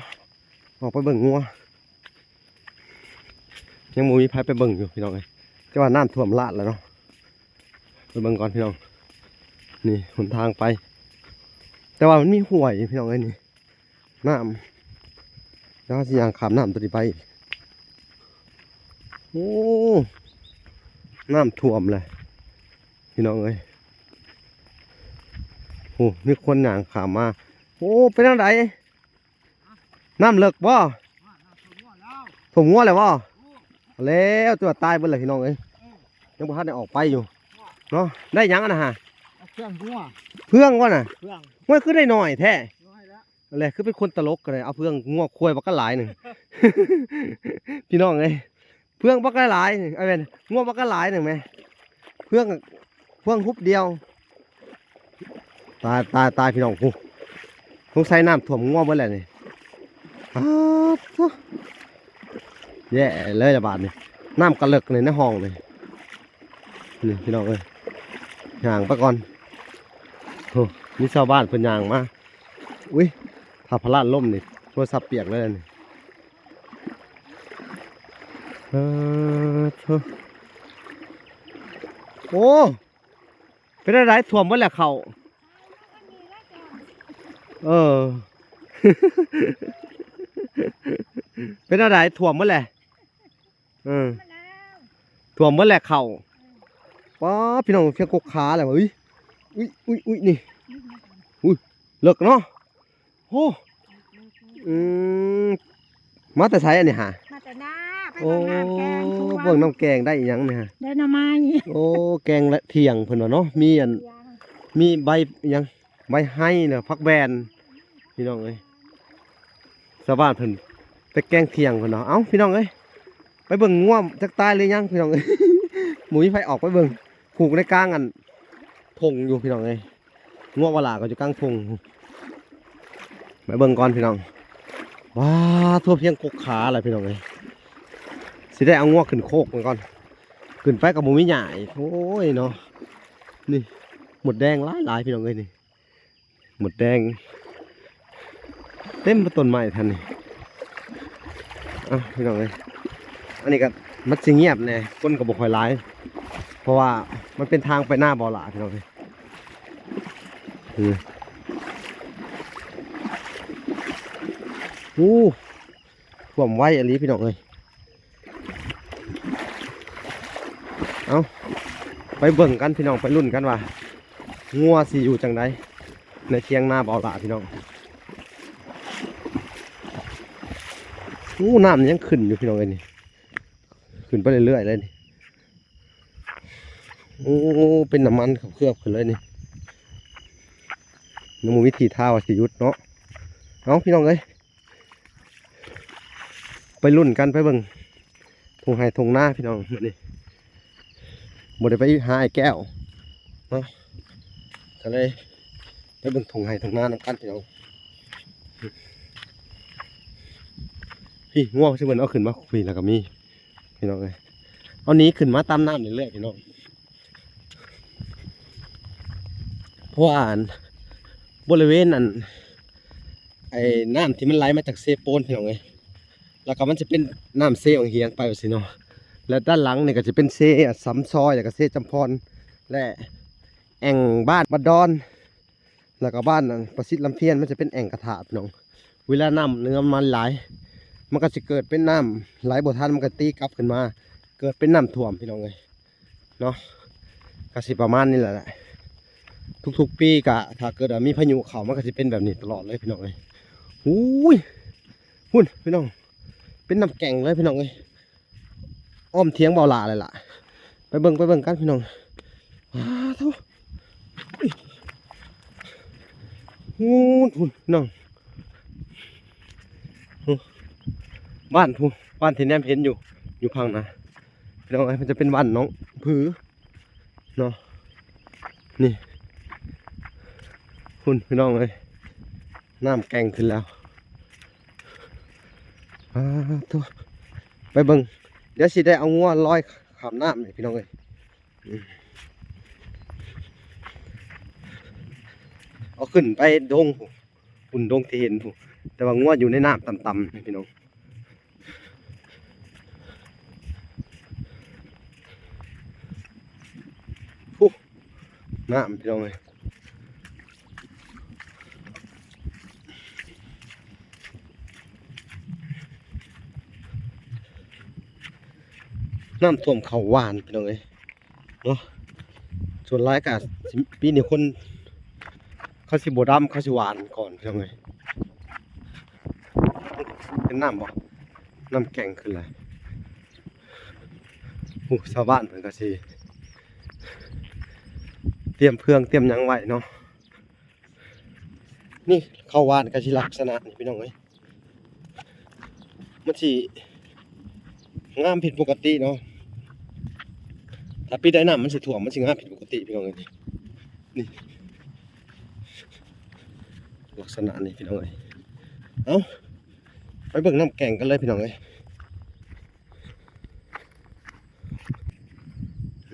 ອອກໄປເບິ່ງງົວ. ຍັງບໍ່ມີໃຜໄປເບິ່ງຢູ່ ພີ່ນ້ອງເອີຍ ແຕ່ວ່ານ້ຳຖ້ວມລາດແລ້ວເນາະ. ໄປເບິ່ງກ່ອນ ພີ່ນ້ອງ ນີ້ຫົນທາງໄປ ແຕ່ວ່າມັນມີຫ້ວຍ ພີ່ນ້ອງເອີຍ ນີ້ນ້ຳ ແລ້ວເຮົາຊິຍ່າງຂ້າມນ້ຳຕົວນີ້ໄປ. ໂອ້ ນ້ຳຖ້ວມແຫຼະ ພີ່ນ້ອງເອີຍ. ໂອ້ ມີຄົນຍ່າງຂ້າມມາ. ໂອ້ ເປັນຈັ່ງໃດ? ນ້ຳເລິກບໍ່? ຖ້ວມງົວແລ້ວບໍ່? ແລ້ວ ຕົວຕາຍເບິດແລ້ວ ພີ່ນ້ອງເອີຍ. ຍັງບໍ່ທັນໄດ້ອອກໄປຢູ່ເນາະ. ໄດ້ຫຍັງອັນນັ້ນຫະ? ເຟືອງງົວ. ເຟືອງບໍ່ນະ? ເຟືອງ. ໂອ້ຍ ຄືໄດ້ໜ້ອຍແທ້. ນ້ອຍແລ້ວ. ແຫຼະ ຄືເປັນຄົນຕະຫຼົກກໍໄດ້ ເອົາເຟືອງງົວຄວາຍບັກກະຫຼາຍໜຶ່ງ ພີ່ນ້ອງເອີຍ. ເຟືອງບັກຫຼາຍໆ ເອີ ແມ່ນ ງົວບັກຫຼາຍໜຶ່ງແມະ ເຟືອງ ເຟືອງຮຸບດຽວ. ຕາຍ ຕາຍ ຕາຍ ພີ່ນ້ອງ ຜູ້ ສົງໄສນ້ຳຖ້ວມງົວເບິດແລ້ວນີ້. ປາດໂທ້ ແຍ່ເລີຍລະບາດນີ້. ນ້ຳກະເລິກນີ້ໃນຫ້ອງນີ້ ນີ້ພີ່ນ້ອງເອີຍ ຍ່າງໄປກ່ອນ. ໂອ້ ມີຊາວບ້ານເພິ່ນຍ່າງມາ. ອຸ້ຍ ຖ້າພະລາດລົ້ມນີ້ ໂທລະສັບປຽກເລີຍນີ້. ເອີ ໂທ້ ໂອ້ ເປັນແນວໃດ? ຖ້ວມເບິດແລ້ວເຂົ້າ. ເອີ ເປັນແນວໃດ? ຖ້ວມເບິດແລ້ວ. ເອີ ຖ້ວມເບິດແລ້ວເຂົ້າ. ປ້າ ພີ່ນ້ອງ ພຽງກົກຂາແລ້ວ. ອຸ້ຍ ອຸ້ຍ ອຸ້ຍ ອຸ້ຍ ນີ້ ອຸ້ຍ ເລິກເນາະ. ໂອ້ ອືມ ມາແຕ່ໃສອັນນີ້ຫາ? ມາແຕ່ນາ ໄປເບິ່ງນ້ຳແກງ. ໂອ້ ເບິ່ງນ້ຳແກງໄດ້ອີ່ຫຍັງນີ້ຫາ? ໄດ້ໜໍ່ໄມ້. ໂອ້ ແກງຖຽງເພິ່ນວ່າເນາະ ມີອັນ ຖຽງ ມີໃບຫຍັງ ໃບໄຮ ແລ້ວຜັກແວ່ນ ພີ່ນ້ອງເອີຍ. ຊາວບ້ານເພິ່ນໄປແກງຖຽງເພິ່ນເນາະ. ເອົ້າ ພີ່ນ້ອງເອີຍ ໄປເບິ່ງງົວຈັກຕາຍຫຼືຍັງ ພີ່ນ້ອງເອີຍ. ບໍ່ມີໃຜອອກໄປເບິ່ງ ຜູກໃນກາງອັນທົ່ງຢູ່ ພີ່ນ້ອງເອີຍ. ງົວວາລາກໍຢູ່ກາງທົ່ງ ໄປເບິ່ງກ່ອນ ພີ່ນ້ອງ. ວ້າ ທົ່ວພຽງກົກຂາແລ້ວ ພີ່ນ້ອງເອີຍ. ຊິໄດ້ເອົາງົວຂຶ້ນໂຄກມັນກ່ອນ ຂຶ້ນໄປກໍບໍ່ມີຫຍ້າອີກ. ໂອ້ຍເນາະ ນີ້ມົດແດງຫຼາຍໆ ພີ່ນ້ອງເອີຍ ນີ້. ມົດແດງເຕັມຕົ້ນໄມ້ທ່ານນີ້. ອ່ະ ພີ່ນ້ອງເອີຍ ອັນນີ້ກໍມັນຊິງຽບແດ່ ຄົນກໍບໍ່ຄ່ອຍຫຼາຍ ເພາະວ່າມັນເປັນທາງໄປນາເບົາຫຼ້າ ພີ່ນ້ອງເອີຍ. ໂອ້ ຖ້ວມໄວອີ່ຫຼີ ພີ່ນ້ອງເອີຍ. ເອົາ ໄປເບິ່ງກັນ ພີ່ນ້ອງ ໄປລຸ້ນກັນວ່າງົວຊິຢູ່ຈັ່ງໃດໃນຖຽງນາເບົາຫຼ້າ ພີ່ນ້ອງ. ໂອ້ ນ້ຳຍັງຂຶ້ນຢູ່ ພີ່ນ້ອງເອີຍ ນີ້ ຂຶ້ນໄປເລື້ອຍໆເລີຍນີ້. ໂອ້ ເປັນນ້ຳມັນເຂືອບຂຶ້ນເລີຍນີ້ ຍັງບໍ່ມີທີທ່າວ່າຊິຢຸດເນາະ. ເອົາ ພີ່ນ້ອງເອີຍ ໄປລຸ້ນກັນ ໄປເບິ່ງທົ່ງໄຮ່ທົ່ງນາ ພີ່ນ້ອງ. ມື້ນີ້ບໍ່ໄດ້ໄປຫາອ້າຍແກ້ວເນາະ ກໍເລີຍໄປເບິ່ງທົ່ງໄຮ່ທົ່ງນານຳກັນ ພີ່ນ້ອງ. ພີ້ ງົວຊິເພິ່ນເອົາຂຶ້ນມາພີ້ ແລ້ວກໍມີ ພີ່ນ້ອງເອີຍ. ເອົາໜີຂຶ້ນມາຕາມນ້ຳເລື້ອຍໆ ພີ່ນ້ອງ ເພາະວ່າອັນ ບໍລິເວນອັນ ໄອ້ນ້ຳທີ່ມັນໄຫຼມາຈາກເຊໂປນ ພີ່ນ້ອງເອີຍ ແລ້ວກໍມັນຈະເປັນນ້ຳເຊວັງຫຽງໄປວ່າຊີ້ເນາະ. ແລະດ້ານຫຼັງນີ້ກໍຈະເປັນເຊສຳຊອຍ ແລ້ວກໍເຊຈຳພອນ ແລະແອ່ງບ້ານບັດດອນ ແລ້ວກໍບ້ານປະສິດລຳພຽນ ມັນຈະເປັນແອ່ງກະທະ ພີ່ນ້ອງ. ເວລານ້ຳເໜືອມັນຫຼາຍ ມັນກໍຊິເກີດເປັນນ້ຳໄຫຼບໍ່ທັນ ມັນກໍຕີກັບຂຶ້ນມາ ເກີດເປັນນ້ຳຖ້ວມ ພີ່ນ້ອງເອີຍ ເນາະ. ກໍຊິປະມານນີ້ແຫຼະ ທຸກໆປີກໍຖ້າເກີດວ່າມີພາຍຸເຂົ້າ ມັນກໍຊິເປັນແບບນີ້ຕະຫຼອດເລີຍ ພີ່ນ້ອງເອີຍ. ໂອ້ຍ ພຸ້ນ ພີ່ນ້ອງ ເປັນນ້ຳແກ່ງເລີຍ ພີ່ນ້ອງເອີຍ. ອ້ອມຖຽງເບົາຫຼ້າເລີຍລະ ໄປເບິ່ງ ໄປເບິ່ງກັນ ພີ່ນ້ອງ. ອ້າໂທ້ ພຸ້ນ ພຸ້ນ ພີ່ນ້ອງ ພຸ້ນ ບ້ານພຸ້ນ ບ້ານທີ່ແນມເຫັນຢູ່ ຢູ່ຝັ່ງນະ ພີ່ນ້ອງເອີຍ. ມັນຈະເປັນບ້ານໜອງຜືເນາະ ນີ້ ພຸ້ນ ພີ່ນ້ອງເອີຍ ນ້ຳແກ່ງຂຶ້ນແລ້ວ. ອ້າໂທ້ ໄປເບິ່ງ ດຽວຊິໄດ້ເອົາງົວລອຍຂ້າມນ້ຳນີ້ ພີ່ນ້ອງເອີຍ. ເອົາຂຶ້ນໄປດົງພຸ້ນ ພຸ້ນດົງທີ່ເຫັນພຸ້ນ ແຕ່ວ່າງົວຢູ່ໃນນ້ຳຕ່ຳໆ ພີ່ນ້ອງ. ພຸ້ນ ນ້ຳ ພີ່ນ້ອງເອີຍ ນ້ຳຖ້ວມເຂົ້າຫວ່ານ ພີ່ນ້ອງເອີຍ ເນາະ. ສ່ວນຫຼາຍກະປີນີ້ຄົນເຂົາຊິບໍ່ດຳ ເຂົາຊິຫວ່ານກ່ອນ ພີ່ນ້ອງເອີຍ. ເຫັນນ້ຳບໍ່? ນ້ຳແກ່ງຂຶ້ນແລ້ວ. ໂອ້ ຊາວບ້ານເພິ່ນກະຊິຕຽມເຄື່ອງຕຽມຫຍັງໄວ້ເນາະ. ນີ້ເຂົ້າຫວ່ານກະຊິລັກສະນະນີ້ ພີ່ນ້ອງເອີຍ. ມັນຊິງາມຜິດປົກກະຕິເນາະ. ຖ້າປີໃດນ້ຳມັນຊິຖ້ວມ ມັນຊິງາມຜິດປົກກະຕິ ພີ່ນ້ອງເອີຍ. ນີ້ ລັກສະນະນີ້ ພີ່ນ້ອງເອີຍ. ເອົ້າ ໄປເບິ່ງນ້ຳແກ່ງກັນເລີຍ ພີ່ນ້ອງເອີຍ.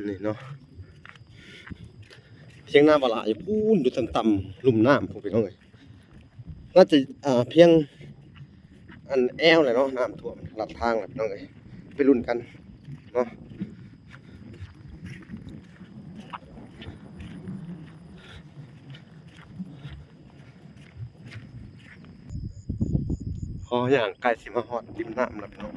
ນີ້ເນາະ ທຽງນາບ່າວຫຼ້າຢູ່ພຸ້ນ ຢູ່ຕ່ຳໆລຸ່ມນ້ຳພຸ້ນ ພີ່ນ້ອງເອີຍ. ໜ້າຈະ ອ່າ ພຽງອັນແອວແຫຼະເນາະ ນ້ຳຖ້ວມລັດທາງແລ້ວ ພີ່ນ້ອງເອີຍ. ໄປລຸ້ນກັນເນາະ. ພໍຍ່າງໃກ້ຊິມາຮອດລິມນ້ຳແລ້ວ ພີ່ນ້ອງ.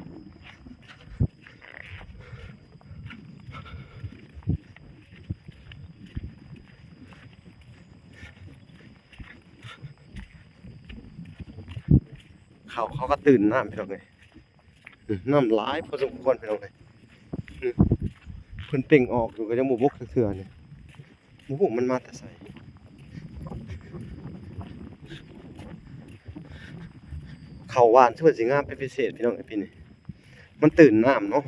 ເຂົາ ເຂົາກໍຕື່ນນ້ຳ ພີ່ນ້ອງເອີຍ. ອືມ ນ້ຳຫຼາຍພໍສົມຄວນ ພີ່ນ້ອງເອີຍ. ອືມ ເພິ່ນເປັ່ງອອກຢູ່ ກໍຍັງບໍ່ບົກຈັກເທື່ອນີ້. ບໍ່ຮູ້ມັນມາແຕ່ໃສ. ເຂົ້າຫວ່ານຄືວ່າຊິງາມເປັນພິເສດ ພີ່ນ້ອງເອີຍ ປີນີ້. ມັນຕື່ນນ້ຳເນາະ.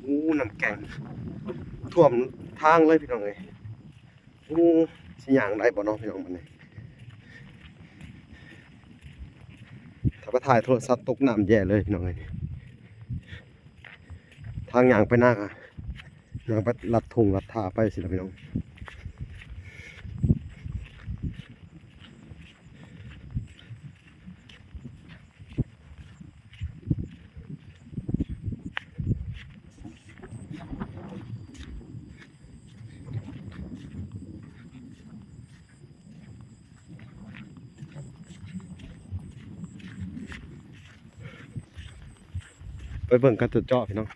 ໂອ້ ນ້ຳແກ່ງຖ້ວມທາງເລີຍ ພີ່ນ້ອງເອີຍ. ໂອ້ ຊິຍ່າງໄດ້ບໍ່ເນາະ ພີ່ນ້ອງ ບັດນີ້. ຖ້າໄປຖ່າຍໂທລະສັບຕົກນ້ຳແຍ່ເລີຍ ພີ່ນ້ອງເອີຍ. ທາງຍ່າງໄປນາກະ ຍ່າງໄປລັດທົ່ງລັດທ່າໄປຊີ້ລະ ພີ່ນ້ອງ. ໄປເບິ່ງກັນເຈາະໆ ພີ່ນ້ອງ.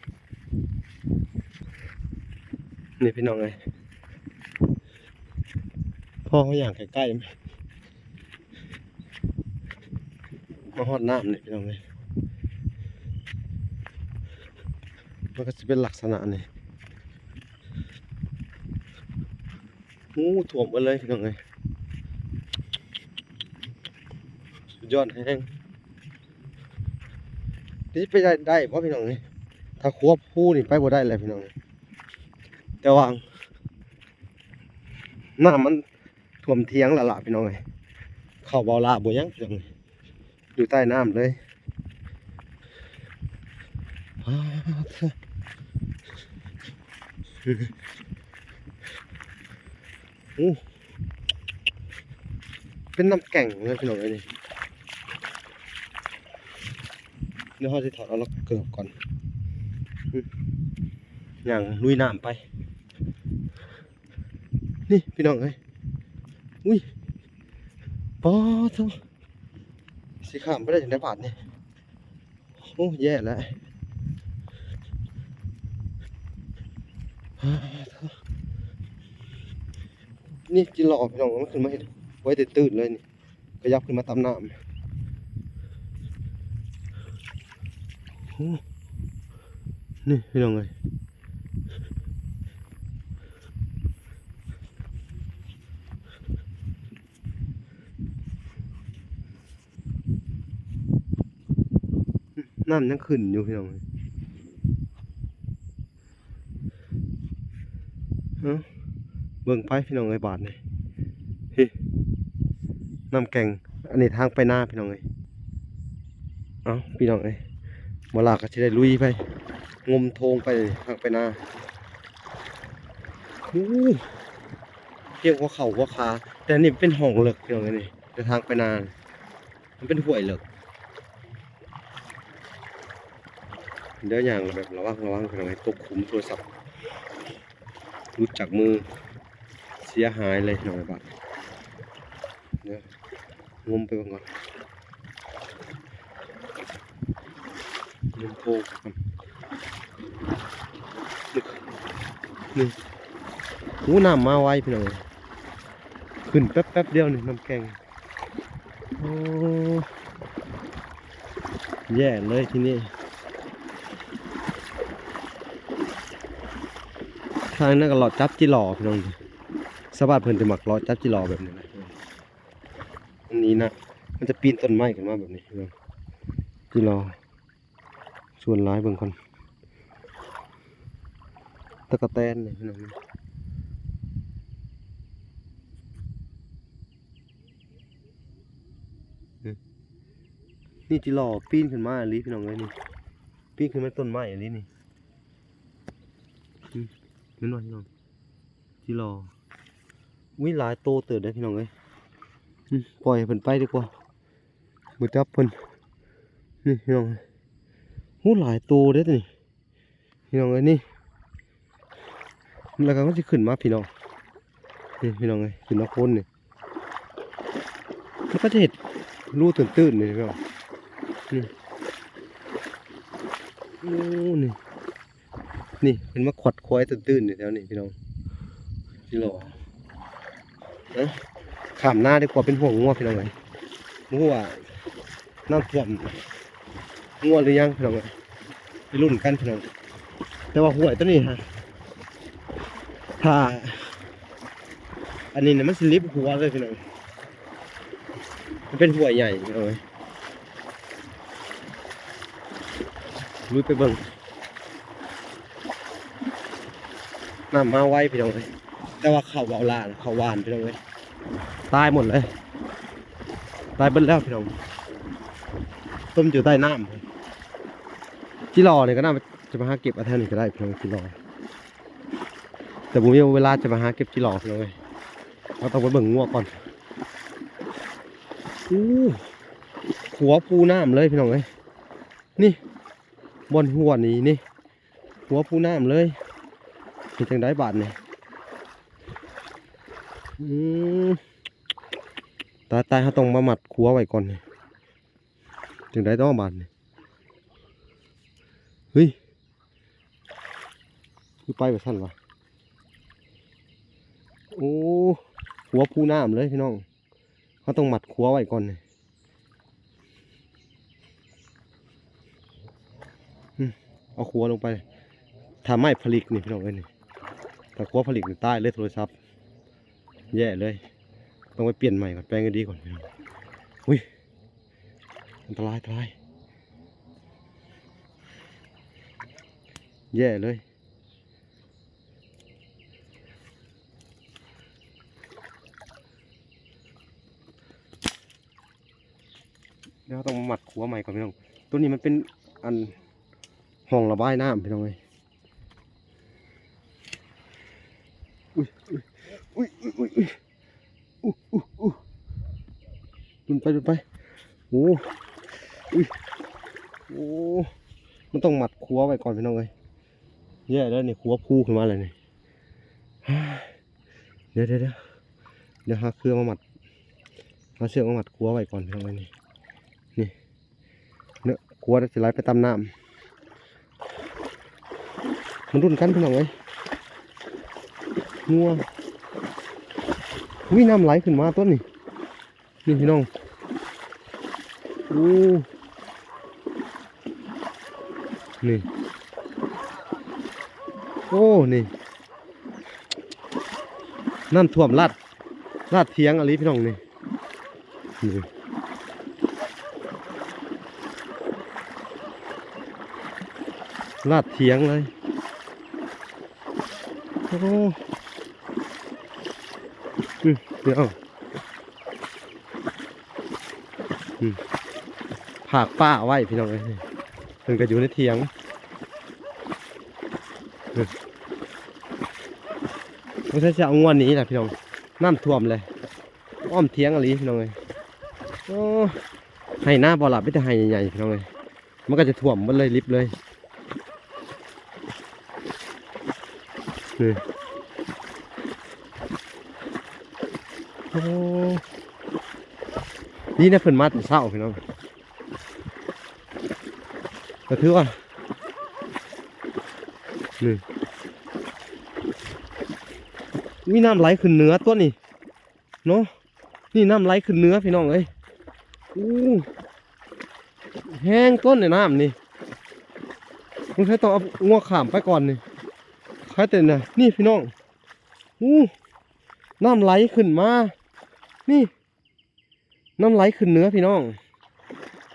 ນີ້ ພີ່ນ້ອງເອີຍ ພໍເຮົາຍ່າງໃກ້ໆ ມາຮອດນ້ຳນີ້ ພີ່ນ້ອງເອີຍ ມັນກໍຊິເປັນລັກສະນະນີ້. ໂອ້ ຖ້ວມເບິດເລີຍ ພີ່ນ້ອງເອີຍ. ສຸດຍອດແຮງ. ນີ້ໄປໄດ້ ໄດ້ບໍ່ ພີ່ນ້ອງເອີຍ? ຖ້າຄວບພູນີ້ໄປບໍ່ໄດ້ແລ້ວ ພີ່ນ້ອງເອີຍ. ແຕ່ວ່ານ້ຳມັນຖ້ວມຖຽງແລ້ວລະ ພີ່ນ້ອງເອີຍ. ເຂົ້າເບົາລາບໍ່ຍັງ ພີ່ນ້ອງເອີຍ. ຢູ່ໃຕ້ນ້ຳເລີຍ. ປາດ ໂອ້ ເປັນນ້ຳແກ່ງເລີຍ ພີ່ນ້ອງເອີຍ ນີ້. ດຽວເຮົາຊິຖອດເອົາເກີບກ່ອນ ຍ່າງລຸຍນ້ຳໄປ. ນີ້ ພີ່ນ້ອງເອີຍ ອຸ້ຍ ປາດໂທ້ ຊິຂ້າມໄປໄດ້ຈັ່ງໃດບາດນີ້? ໂອ້ ແຍ່ແລ້ວ ປາດໂທ້ ນີ້ຈິຫຼໍ່ ພີ່ນ້ອງ ມັນຂຶ້ນມາເຮັດໄວ້ແຕ່ຕື່ນເລີຍນີ້. ຂະຫຍັບຂຶ້ນມາຕາມນ້ຳ. ໂອ້ ນີ້ ພີ່ນ້ອງເອີຍ ນ້ຳຍັງຂຶ້ນຢູ່ ພີ່ນ້ອງເອີຍ. ເອີ ເບິ່ງໄປ ພີ່ນ້ອງເອີຍ ບາດນີ້ ເຮີ້ ນ້ຳແກ່ງ. ອັນນີ້ທາງໄປນາ ພີ່ນ້ອງເອີຍ. ເອົ້າ ພີ່ນ້ອງເອີຍ ບໍ່ຫຼ້າກໍຊິໄດ້ລຸຍໄປ ງົມໂທງໄປ ທາງໄປນາ. ໂອ້ ພຽງຫົວເຂົ່າຫົວຂາ ແຕ່ນີ້ເປັນຮ່ອງເລິກ ພີ່ນ້ອງເອີຍ ນີ້ ແຕ່ທາງໄປນາ ມັນເປັນຫ້ວຍເລິກ. ເດີ ຍ່າງແບບລະວັງ ລະວັງ ພີ່ນ້ອງເອີຍ ຕົກຂຸມໂທລະສັບ ຫຼຸດຈາກມື ເສຍຫາຍເລີຍ ພີ່ນ້ອງເອີຍ ບາດນີ້. ເດີ ງົມໄປເບິ່ງກ່ອນ ງົມໂພງກ່ອນ ນີ້ ໂອ້ ນ້ຳມາໄວ ພີ່ນ້ອງເອີຍ ຂຶ້ນແປັບໆດຽວນີ້ ນ້ຳແກ່ງ. ໂອ້ ແຍ່ເລີຍທີນີ້ ທາງນັ້ນກໍເລາະຈັບຈິຫຼໍ່ ພີ່ນ້ອງ. ຊາວບ້ານເພິ່ນຈະມັກເລາະຈັບຈິຫຼໍ່ແບບນີ້ນະ. ອັນນີ້ນະ ມັນຈະປີນຕົ້ນໄມ້ຂຶ້ນມາແບບນີ້ ພີ່ນ້ອງ ຈິຫຼໍ່. ສ່ວນຫຼາຍເບິ່ງກ່ອນ ຕະກະແຕນນີ້ ພີ່ນ້ອງ. ນີ້ຈິຫຼໍ່ປີນຂຶ້ນມາອີ່ຫຼີພີ່ນ້ອງເອີຍນີ້ ປີນຂຶ້ນມາຕົ້ນໄມ້ອີ່ຫຼີນີ້ ອືມ ເຫັນບໍ່ພີ່ນ້ອງ ຈິຫຼໍ່ ອຸ້ຍ ຫຼາຍໂຕເຕີບເດ້ພີ່ນ້ອງເອີຍ ອືມ ປ່ອຍໃຫ້ເພິ່ນໄປດີກວ່າ ບໍ່ຈັບເພິ່ນ ນີ້ພີ່ນ້ອງ ໂອ້ ຫຼາຍໂຕເດ້ນີ້ ພີ່ນ້ອງເອີຍນີ້ ແລ້ວກໍມັນຊິຂຶ້ນມາພີ່ນ້ອງ ນີ້ພີ່ນ້ອງເອີຍ ຂຶ້ນມາໂຄນນີ້ ມັນກໍຈະເຮັດຮູຕື້ນໆນີ້ພີ່ນ້ອງ ນີ້ ໂອ້ ນີ້ ນີ້ເພິ່ນມາຂວັດຄວາຍຕື້ນໆນີ້ແຖວນີ້ພີ່ນ້ອງ ຊິລໍ ເນາະ ຂ້າມນາດີກວ່າ ເປັນຫ່ວງງົວພີ່ນ້ອງເອີຍ ບໍ່ຮູ້ວ່ານ້ຳຖ້ວມງົວຫຼືຍັງພີ່ນ້ອງເອີຍ ໄປລຸ້ນກັນພີ່ນ້ອງ ແຕ່ວ່າຫ້ວຍໂຕນີ້ຮະ ຖ້າ ອັນນີ້ນະ ມັນຊິລິບຫົວເລີຍພີ່ນ້ອງ ມັນເປັນຫ້ວຍໃຫຍ່ພີ່ນ້ອງເອີຍ ລຸຍໄປເບິ່ງ ນ້ຳມາໄວພີ່ນ້ອງເອີຍ ແຕ່ວ່າເຂົ້າເວົ້າຫຼານ ເຂົ້າຫວານພີ່ນ້ອງເອີຍ ຕາຍໝົດເລີຍ ຕາຍເບິດແລ້ວພີ່ນ້ອງ ຕົ້ມຢູ່ໃຕ້ນ້ຳ ຈິຫຼໍ່ນີ້ກໍໜ້າຈະມາຫາເກັບເອົາແຖວນີ້ກໍໄດ້ພີ່ນ້ອງ ຈິຫຼໍ່ ແຕ່ບໍ່ມີເວລາຈະມາຫາເກັບຈິຫຼໍ່ພີ່ນ້ອງເອີຍ ເຮົາຕ້ອງໄປເບິ່ງງົວກ່ອນ ອູ້ ຂົວພູນ້ຳເລີຍພີ່ນ້ອງເອີຍ ນີ້ ບ່ອນຫົວນີ້ນີ້ ຫົວພູນ້ຳເລີຍ ເຮັດຈັ່ງໃດບາດນີ້ ອືມ ຕາຍໆ ເຮົາຕ້ອງມາມັດຂົວໄວ້ກ່ອນນີ້ ຈັ່ງໃດຕໍ່ບາດນີ້ ເຮີ້ຍ ຄືໄປວ່າຊັ້ນວະ ໂອ້ ຂົວພູນ້ຳເລີຍພີ່ນ້ອງ ເຮົາຕ້ອງມັດຂົວໄວ້ກ່ອນນີ້ ອືມ ເອົາຂົວລົງໄປ ຖ້າໄມ້ຜະລິກນີ້ພີ່ນ້ອງເອີຍນີ້ ຖ້າຂົວຜະລິກນີ້ຕາຍເລີຍໂທລະສັບ ແຍ່ເລີຍ ຕ້ອງໄປປ່ຽນໃໝ່ກ່ອນ ແປງໃຫ້ດີກ່ອນພີ່ນ້ອງ ອຸ້ຍ ອັນຕະລາຍ ອັນຕະລາຍ ແຍ່ເລີຍ. ດຽວເຮົາຕ້ອງມາມັດຂົວໃໝ່ກ່ອນພີ່ນ້ອງ ໂຕນີ້ມັນເປັນອັນ ຮ່ອງລະບາຍນ້ຳພີ່ນ້ອງເອີຍ ອຸ້ຍ ອຸ້ຍ ອຸ້ຍ ອຸ້ຍ ອຸ້ຍ ອຸ້ຍ ອຸ້ຍ ລຸ້ນໄປ ລຸ້ນໄປ ໂອ້ ອຸ້ຍ ໂອ້ ມັນຕ້ອງມັດຂົວໄວ້ກ່ອນພີ່ນ້ອງເອີຍ ແຍ່ແລ້ວນີ້ ຂົວພູຂຶ້ນມາແລ້ວນີ້ ດຽວ ດຽວ ດຽວ ດຽວຫາເຄືອມາມັດ ຫາເຊືອກມາມັດຂົວໄວ້ກ່ອນພີ່ນ້ອງເອີຍ ນີ້ ນີ້ ເນາະ ຂົວຈະໄຫຼໄປຕາມນ້ຳ ມາລຸ້ນກັນພີ່ນ້ອງເອີຍ ງົວ ອຸ້ຍ ນ້ຳໄຫຼຂຶ້ນມາຕົວນີ້ ນີ້ພີ່ນ້ອງ ໂອ້ ນີ້ ໂອ້ ນີ້ ນ້ຳຖ້ວມລາດ ລາດຖຽງອີ່ຫຼີພີ່ນ້ອງນີ້ ນີ້ ລາດຖຽງເລີຍ ໂອ້ ອືມ ພີ່ນ້ອງ ອືມ ຜາກປ້າໄວ້ພີ່ນ້ອງເອີຍ ເພິ່ນກໍຢູ່ໃນຖຽງ ອືມ ບໍ່ໃຊ່ຊິເອົາງວດນີ້ລະພີ່ນ້ອງ ນ້ຳຖ້ວມເລີຍ ອ້ອມຖຽງອີ່ຫຼີພີ່ນ້ອງເອີຍ ໂອ້ ໄຮ່ນາບໍ່ລະ ມີແຕ່ໄຮ່ໃຫຍ່ໆ ພີ່ນ້ອງເອີຍ ມັນກໍຈະຖ້ວມໝົດເລີຍ ລິບເລີຍ ນີ້ ໂອ້ ດີນະເພິ່ນມາແຕ່ເຊົ້າພີ່ນ້ອງ ກໍຖືວ່າ ນີ້ ມີນ້ຳໄຫຼຂຶ້ນເໜືອຕົວນີ້ ເນາະ ນີ້ນ້ຳໄຫຼຂຶ້ນເໜືອພີ່ນ້ອງເອີຍ ອູ້ ແຮງຕົວນີ້ນ້ຳນີ້ ສົງໄສຕ້ອງເອົາງົວຂ້າມໄປກ່ອນນີ້ ຄາຍແຕ່ນະ ນີ້ພີ່ນ້ອງ ອູ້ ນ້ຳໄຫຼຂຶ້ນມາ ນີ້ ນ້ຳໄຫຼຂຶ້ນເໜືອພີ່ນ້ອງ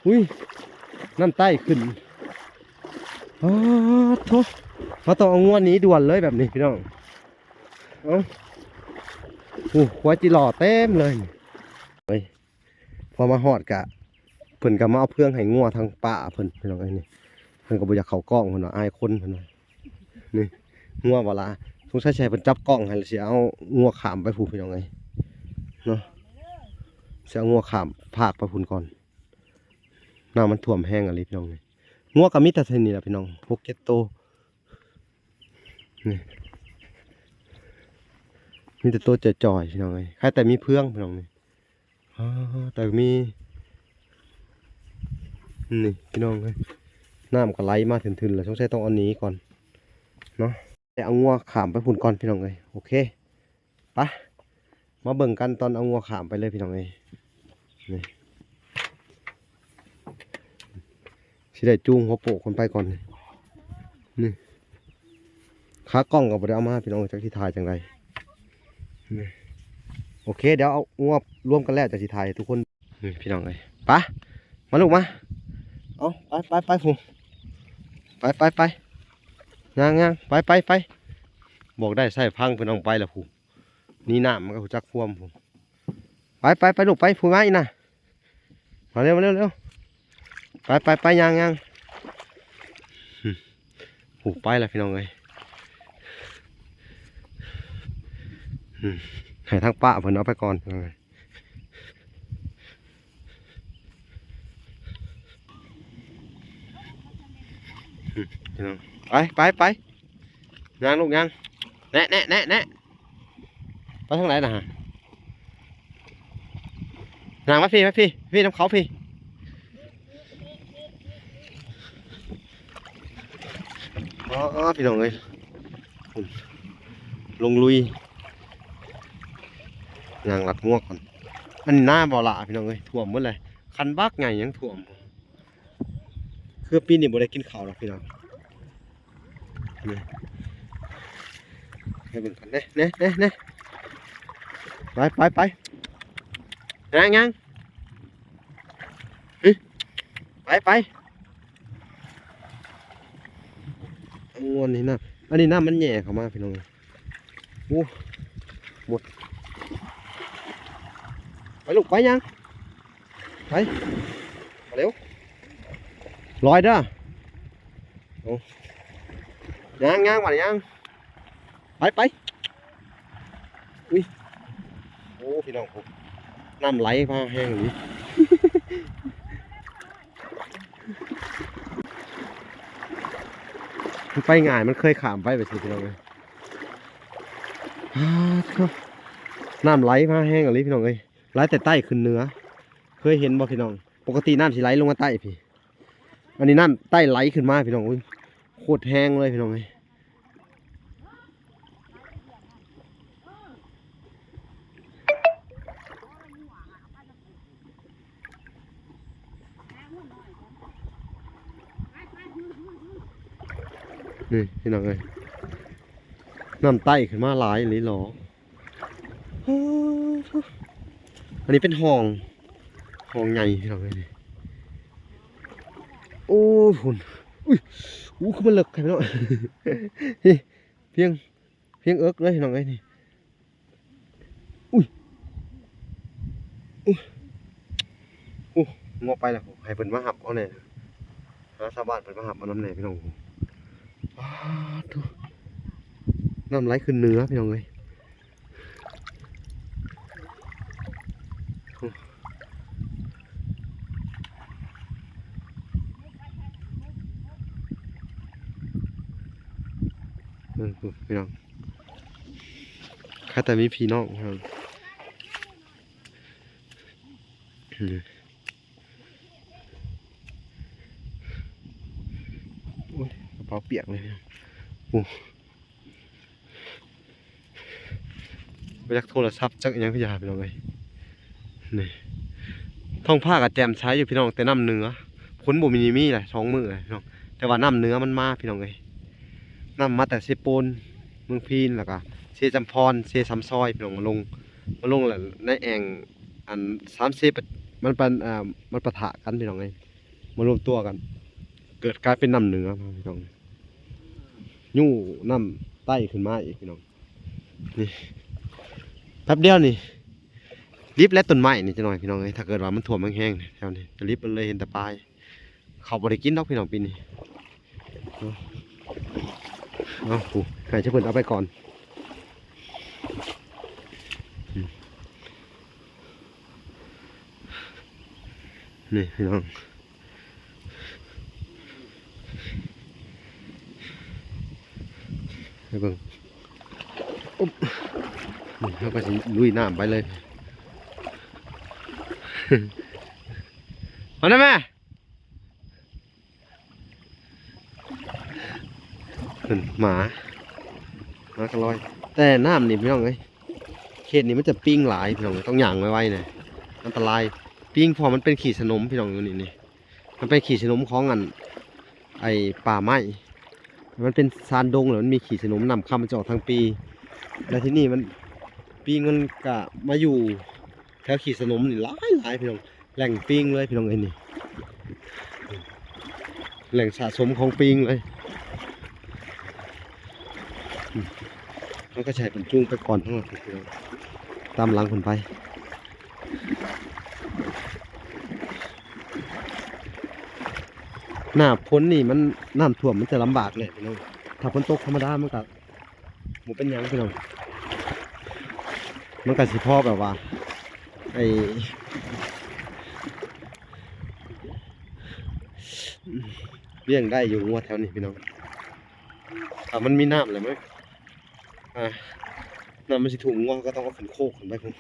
ອຸ້ຍ ນ້ຳໃຕ້ຂຶ້ນ ປາດໂທ້ ເຮົາຕ້ອງເອົາງົວໜີດ່ວນເລີຍແບບນີ້ພີ່ນ້ອງ ເອົ້າ ໂອ້ ຄວາຍຈິຫຼໍ່ເຕັມເລີຍ ເອີຍ ພໍມາຮອດກະ ເພິ່ນກໍມາເອົາເຟືອງໃຫ້ງົວທາງປ້າເພິ່ນ ພີ່ນ້ອງເອີຍ. ນີ້ເພິ່ນກໍບໍ່ຢາກເຂົ້າກ້ອງ ເພິ່ນວ່າອາຍຄົນ ເພິ່ນວ່າ. ນີ້ງົວບໍ່ລະ ສົງໄສຊິໃຫ້ເພິ່ນຈັບກ້ອງໃຫ້ ແລ້ວຊິເອົາງົວຂ້າມໄປພຸ້ນ ພີ່ນ້ອງເອີຍ ເນາະ. ຊິເອົາງົວຂ້າມພາກໄປພຸ້ນກ່ອນ. ນ້ຳມັນຖ້ວມແຮງອີ່ຫຼີ ພີ່ນ້ອງເອີຍ. ງົວກໍມີແຕ່ເທົ່ານີ້ລະ ພີ່ນ້ອງ ຫົກເຈັດໂຕ. ນີ້ ມີແຕ່ໂຕຈ່ອຍໆ ພີ່ນ້ອງເອີຍ. ໃຄແຕ່ມີເຟືອງ ພີ່ນ້ອງເອີຍ. ອໍ ແຕ່ມີ ນີ້ ພີ່ນ້ອງເອີຍ ນ້ຳກໍໄຫຼມາທຶນໆ ແລ້ວ ສົງໄສຕ້ອງເອົາໜີກ່ອນເນາະ. ແຕ່ເອົາງົວຂ້າມໄປພຸ້ນກ່ອນ ພີ່ນ້ອງເອີຍ. ໂອເຄ ໄປ ມາເບິ່ງກັນຕອນເອົາງົວຂ້າມໄປເລີຍ ພີ່ນ້ອງເອີຍ. ນີ້ ຊິໄດ້ຈູງຫົວໂປກເພິ່ນໄປກ່ອນ. ນີ້ ຂາກ້ອງກໍບໍ່ໄດ້ເອົາມາ ພີ່ນ້ອງ ຈັກຊິຖ່າຍຈັ່ງໃດ. ນີ້ ໂອເຄ ດຽວເອົາງົວລວມກັນແລ້ວ ຈັກຊິຖ່າຍໃຫ້ທຸກຄົນ. ນີ້ ພີ່ນ້ອງເອີຍ ໄປ ມາລູກມາ. ເອົາ ໄປໆໆ ພຸ້ນ ໄປໆໆ ຍ່າງໆ ໄປໆໆ. ບອກໄດ້ໃຊ້ພັງ ພີ່ນ້ອງ ໄປລະພຸ້ນ. ໜີນ້ຳມັນກໍຮູ້ຈັກຄວາມພຸ້ນ. ໄປໆໆ ລູກ ໄປ ຜູ້ມາອີກນະ. ມາເລັວ ມາເລັວ ເລັວ ໄປໆໆ ຍ່າງໆ. ຫືມ ຜູ້ໄປລະ ພີ່ນ້ອງເອີຍ. ຫືມ ໃຫ້ທາງປ້າເພິ່ນເອົາໄປກ່ອນ ພີ່ນ້ອງເອີຍ. ພີ່ນ້ອງ ໄປ ໄປ ໄປ ຍ່າງລູກຍ່າງ. ແນະ ແນະ ແນະ ແນະ ໄປທາງໃດນະ? ຍ່າງມາພີ້ ມາພີ້ ພີ້ນຳເຂົາພີ້. ອໍ ພີ່ນ້ອງເອີຍ ລົງລຸຍ ຍ່າງລັດງົວກ່ອນ. ອັນນີ້ນາບໍ່ລະ ພີ່ນ້ອງເອີຍ ຖ້ວມໝົດເລີຍ. ຄັນບັກໃຫຍ່ຍັງຖ້ວມ. ຄືປີນີ້ບໍ່ໄດ້ກິນເຂົ້າດອກ ພີ່ນ້ອງ. ນີ້ ໃຫ້ເບິ່ງກັນ ແນະ ແນະ ແນະ ແນະ. ໄປ ໄປ ໄປ ຍ່າງ ຍ່າງ. ຫຶ ໄປ ໄປ. ງົວນີ້ນະ ອັນນີ້ນ້ຳມັນແຫຍ່ເຂົ້າມາ ພີ່ນ້ອງ. ໂອ້ ໝົດ. ໄປລູກ ໄປຍ່າງ ໄປ ມາເລັວ ລອຍເດີ. ໂອ້ ຍ່າງໆ ບາດນີ້ຍ່າງ ໄປ ໄປ. ອຸ້ຍ ໂອ້ ພີ່ນ້ອງ ໂອ້ ນ້ຳໄຫຼມາແຮງອີ່ຫຼີ. ມັນໄປງ່າຍ ມັນເຄີຍຂ້າມໄປແບບຊີ້ ພີ່ນ້ອງເອີຍ. ປາດໂທ້ ນ້ຳໄຫຼມາແຮງອີ່ຫຼີ ພີ່ນ້ອງເອີຍ ໄຫຼແຕ່ໃຕ້ຂຶ້ນເໜືອ. ເຄີຍເຫັນບໍ່ ພີ່ນ້ອງ? ປົກກະຕິນ້ຳຊິໄຫຼລົງມາໃຕ້ພີ້ ອັນນີ້ນ້ຳໃຕ້ໄຫຼຂຶ້ນມາ ພີ່ນ້ອງ. ອຸ້ຍ ໂຄດແຮງເລີຍ ພີ່ນ້ອງເອີຍ. ນີ້ ພີ່ນ້ອງເອີຍ ນ້ຳໃຕ້ຂຶ້ນມາຫຼາຍອີ່ຫຼີຫຼໍ. ອັນນີ້ເປັນຮ່ອງ ຮ່ອງໃຫຍ່ ພີ່ນ້ອງເອີຍ. ໂອ້ ພຸ້ນ ອຸ້ຍ ອູ້ ຄືມັນເລິກ ພີ່ນ້ອງ. ນີ້ ພຽງ ພຽງເອິກເລີຍ ພີ່ນ້ອງເອີຍ ນີ້. ອຸ້ຍ ອຸ້ຍ ໂອ້ ງົວໄປແລ້ວ ໃຫ້ເພິ່ນມາຮັບເອົາແດ່ ຫາຊາວບ້ານເພິ່ນມາຮັບເອົານຳແດ່ ພີ່ນ້ອງ. ປາດໂທ້ ນ້ຳໄຫຼຂຶ້ນເໜືອ ພີ່ນ້ອງເອີຍ. ເບິ່ງພຸ້ນ ພີ່ນ້ອງ ຄັກແຕ່ມີພີ່ນ້ອງ ໂອ້ຍ ກະເປົາປຽກເລີຍ ໂອ້ ບໍ່ຈັກໂທລະສັບຈັກອີ່ຫຍັງຄືຢາ ພີ່ນ້ອງເອີຍ. ນີ້ ທ້ອງຟ້າກໍແຈ່ມໃສຢູ່ ພີ່ນ້ອງ ແຕ່ນ້ຳເໜືອ ຝົນບໍ່ມີ ມີແຫຼະ ສອງມື້ແລ້ວ ພີ່ນ້ອງ ແຕ່ວ່ານ້ຳເໜືອມັນມາ ພີ່ນ້ອງເອີຍ. ນ້ຳມາແຕ່ເຊໂປນ ເມືອງພີນ ແລ້ວກໍເຊຈຳພອນ ເຊຊຳຊອຍ ພີ່ນ້ອງ ມາລົງ ມາລົງໃນແອ່ງ ອັນ ສາມເຊ ມັນ ມັນ ເອີ ມັນປະທະກັນ ພີ່ນ້ອງເອີຍ ມາລວມຕົວກັນ ເກີດກາຍເປັນນ້ຳເໜືອ ພີ່ນ້ອງ ຍູ້ນ້ຳໃຕ້ຂຶ້ນມາອີກ ພີ່ນ້ອງ. ນີ້ ແປັບດຽວນີ້ ລິບແລ້ວຕົ້ນໄມ້ນີ້ຈັກໜ່ອຍພີ່ນ້ອງເອີຍ ຖ້າເກີດວ່າມັນຖ້ວມແຮງໆແຖວນີ້ຈະລິບ ມັນເລີຍເຫັນແຕ່ປາຍ. ເຂົ້າບໍ່ໄດ້ກິນດອກພີ່ນ້ອງປີນີ້. ເອົາ ເອົາ ໃຫ້ເຈົ້າເພິ່ນເອົາໄປກ່ອນ. ອືມ ນີ້ພີ່ນ້ອງ ໃຫ້ເບິ່ງ. ອຸບ ນີ້ເຮົາກໍຊິລຸຍນ້ຳໄປເລີຍ. ເອົານະແມ່. ເພິ່ນ ໝາ ໝາກະລອຍ. ແຕ່ນ້ຳນີ້ພີ່ນ້ອງເອີຍ ເຂດນີ້ມັນຈະປິງຫຼາຍພີ່ນ້ອງເອີຍ ຕ້ອງຍ່າງໄວໆນະ ອັນຕະລາຍ. ປິງ ເພາະມັນເປັນຂີ້ສະໜົມພີ່ນ້ອງ ຢູ່ນີ້ນີ້ ມັນເປັນຂີ້ສະໜົມຂອງອັນ ໄອ້ປ່າໄມ້ ມັນເປັນຊານດົງ ແລ້ວມັນມີຂີ້ສະໜົມ ນ້ຳຄຳມັນຈະອອກທາງປີ. ແລ້ວທີນີ້ມັນ ປິງມັນກະມາຢູ່ແຖວຂີ້ສະໜົມນີ້ຫຼາຍໆ ພີ່ນ້ອງ. ແຫຼ່ງປິງເລີຍພີ່ນ້ອງເອີຍນີ້ ແຫຼ່ງສະສົມຂອງປິງເລີຍ. ເຮົາກໍຊິໃຫ້ເພິ່ນຈູງໄປກ່ອນເນາະ ຕາມຫຼັງເພິ່ນໄປ. ໜ້າຝົນນີ້ມັນ ນ້ຳຖ້ວມມັນຈະລຳບາກແຫຼະພີ່ນ້ອງ. ຖ້າຝົນຕົກທຳມະດາມັນກໍ ບໍ່ເປັນຫຍັງພີ່ນ້ອງ ມັນກໍຊິພໍແບບວ່າ ໄອ້ ລ້ຽງໄດ້ຢູ່ງົວແຖວນີ້ພີ່ນ້ອງ. ຖ້າມັນມີນ້ຳແລ້ວມັນ ອ່າ ນ້ຳມັນຊິຖ້ວມ ງົວກໍຕ້ອງເອົາຂຶ້ນໂຄກຂຶ້ນໄປພຸ້ນ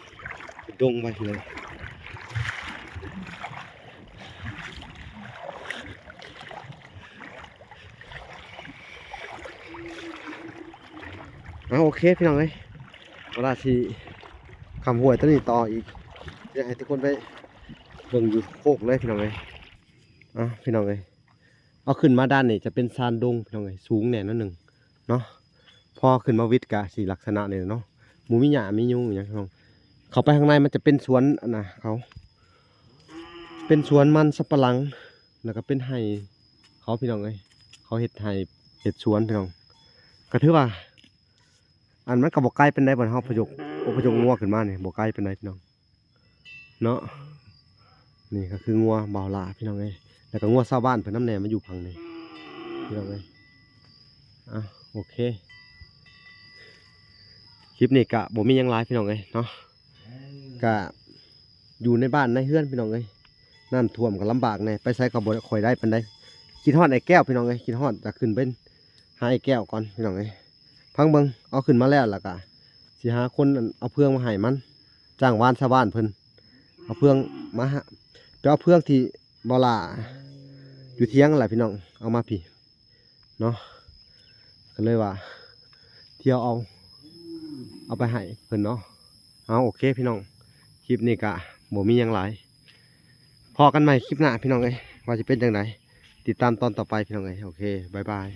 ຂຶ້ນດົງໄປພຸ້ນເລີຍ. ເອົາ ໂອເຄພີ່ນ້ອງເອີຍ ເວລາຊິຂ້າມຫ້ວຍຕົວນີ້ຕໍ່ອີກ ຢາກໃຫ້ທຸກຄົນໄປເບິ່ງຢູ່ໂຄກເລີຍພີ່ນ້ອງເອີຍ. ເອົາ ພີ່ນ້ອງເອີຍ ເອົາ ຂຶ້ນມາດ້ານນີ້ຈະເປັນຊານດົງພີ່ນ້ອງເອີຍ ສູງແດ່ໜ້ອຍໜຶ່ງເນາະ. ພໍຂຶ້ນມາວິດກະຊິລັກສະນະນີ້ແຫຼະເນາະ ບໍ່ມີຫຍ້າມີຍຸງຫຍັງພີ່ນ້ອງ. ເຂົ້າໄປຂ້າງໃນມັນຈະເປັນສວນອັນນະເຂົາ ເປັນສວນມັນສຳປະຫຼັງ ແລ້ວກໍເປັນໄຮ່ເຂົາພີ່ນ້ອງເອີຍ ເຂົາເຮັດໄຮ່ເຮັດສວນພີ່ນ້ອງ. ກໍຖືວ່າ ອັນ ມັນກໍບໍ່ໄກປານໃດ ບ່ອນເຮົາອະພະຍົບ ອະພະຍົບງົວຂຶ້ນມານີ້ ບໍ່ໄກປານໃດພີ່ນ້ອງເນາະ. ນີ້ກໍຄືງົວບ່າວຫຼ້າພີ່ນ້ອງເອີຍ ແລ້ວກໍງົວຊາວບ້ານເພິ່ນນຳແດ່ ມາຢູ່ຝັ່ງນີ້ພີ່ນ້ອງເອີຍ. ອ່ະ ໂອເຄ ຄລິບນີ້ກະບໍ່ມີຫຍັງຫຼາຍພີ່ນ້ອງເອີຍເນາະ ກະຢູ່ໃນບ້ານໃນເຮືອນພີ່ນ້ອງເອີຍ. ນ້ຳຖ້ວມກໍລຳບາກແດ່ ໄປໃສກໍບໍ່ຄ່ອຍໄດ້ປານໃດ. ຄິດຮອດອ້າຍແກ້ວພີ່ນ້ອງເອີຍ ຄິດຮອດ ຢາກຂຶ້ນໄປຫາອ້າຍແກ້ວກ່ອນພີ່ນ້ອງເອີຍ. ຟັງເບິ່ງ ເອົາຂຶ້ນມາແລ້ວ ແລ້ວກໍຊິຫາຄົນ ອັນ ເອົາເຟືອງມາໃຫ້ມັນ ຈ້າງວານຊາວບ້ານເພິ່ນ ເອົາເຟືອງມາຫາ ໄປເອົາເຟືອງທີ່ບ່າວຫຼ້າຢູ່ທຽງນັ້ນແຫຼະພີ່ນ້ອງ ເອົາມາພີ້ເນາະ. ກໍເລີຍວ່າທ່ຽວເອົາ ເອົາໄປໃຫ້ເພິ່ນເນາະ. ເອົາ ໂອເຄພີ່ນ້ອງ ຄລິບນີ້ກະບໍ່ມີຫຍັງຫຼາຍ ພໍ້ກັນໃໝ່ຄລິບໜ້າພີ່ນ້ອງເອີຍ ວ່າຊິເປັນຈັ່ງໃດ ຕິດຕາມຕອນຕໍ່ໄປພີ່ນ້ອງເອີຍ. ໂອເຄ ບາຍບາຍ.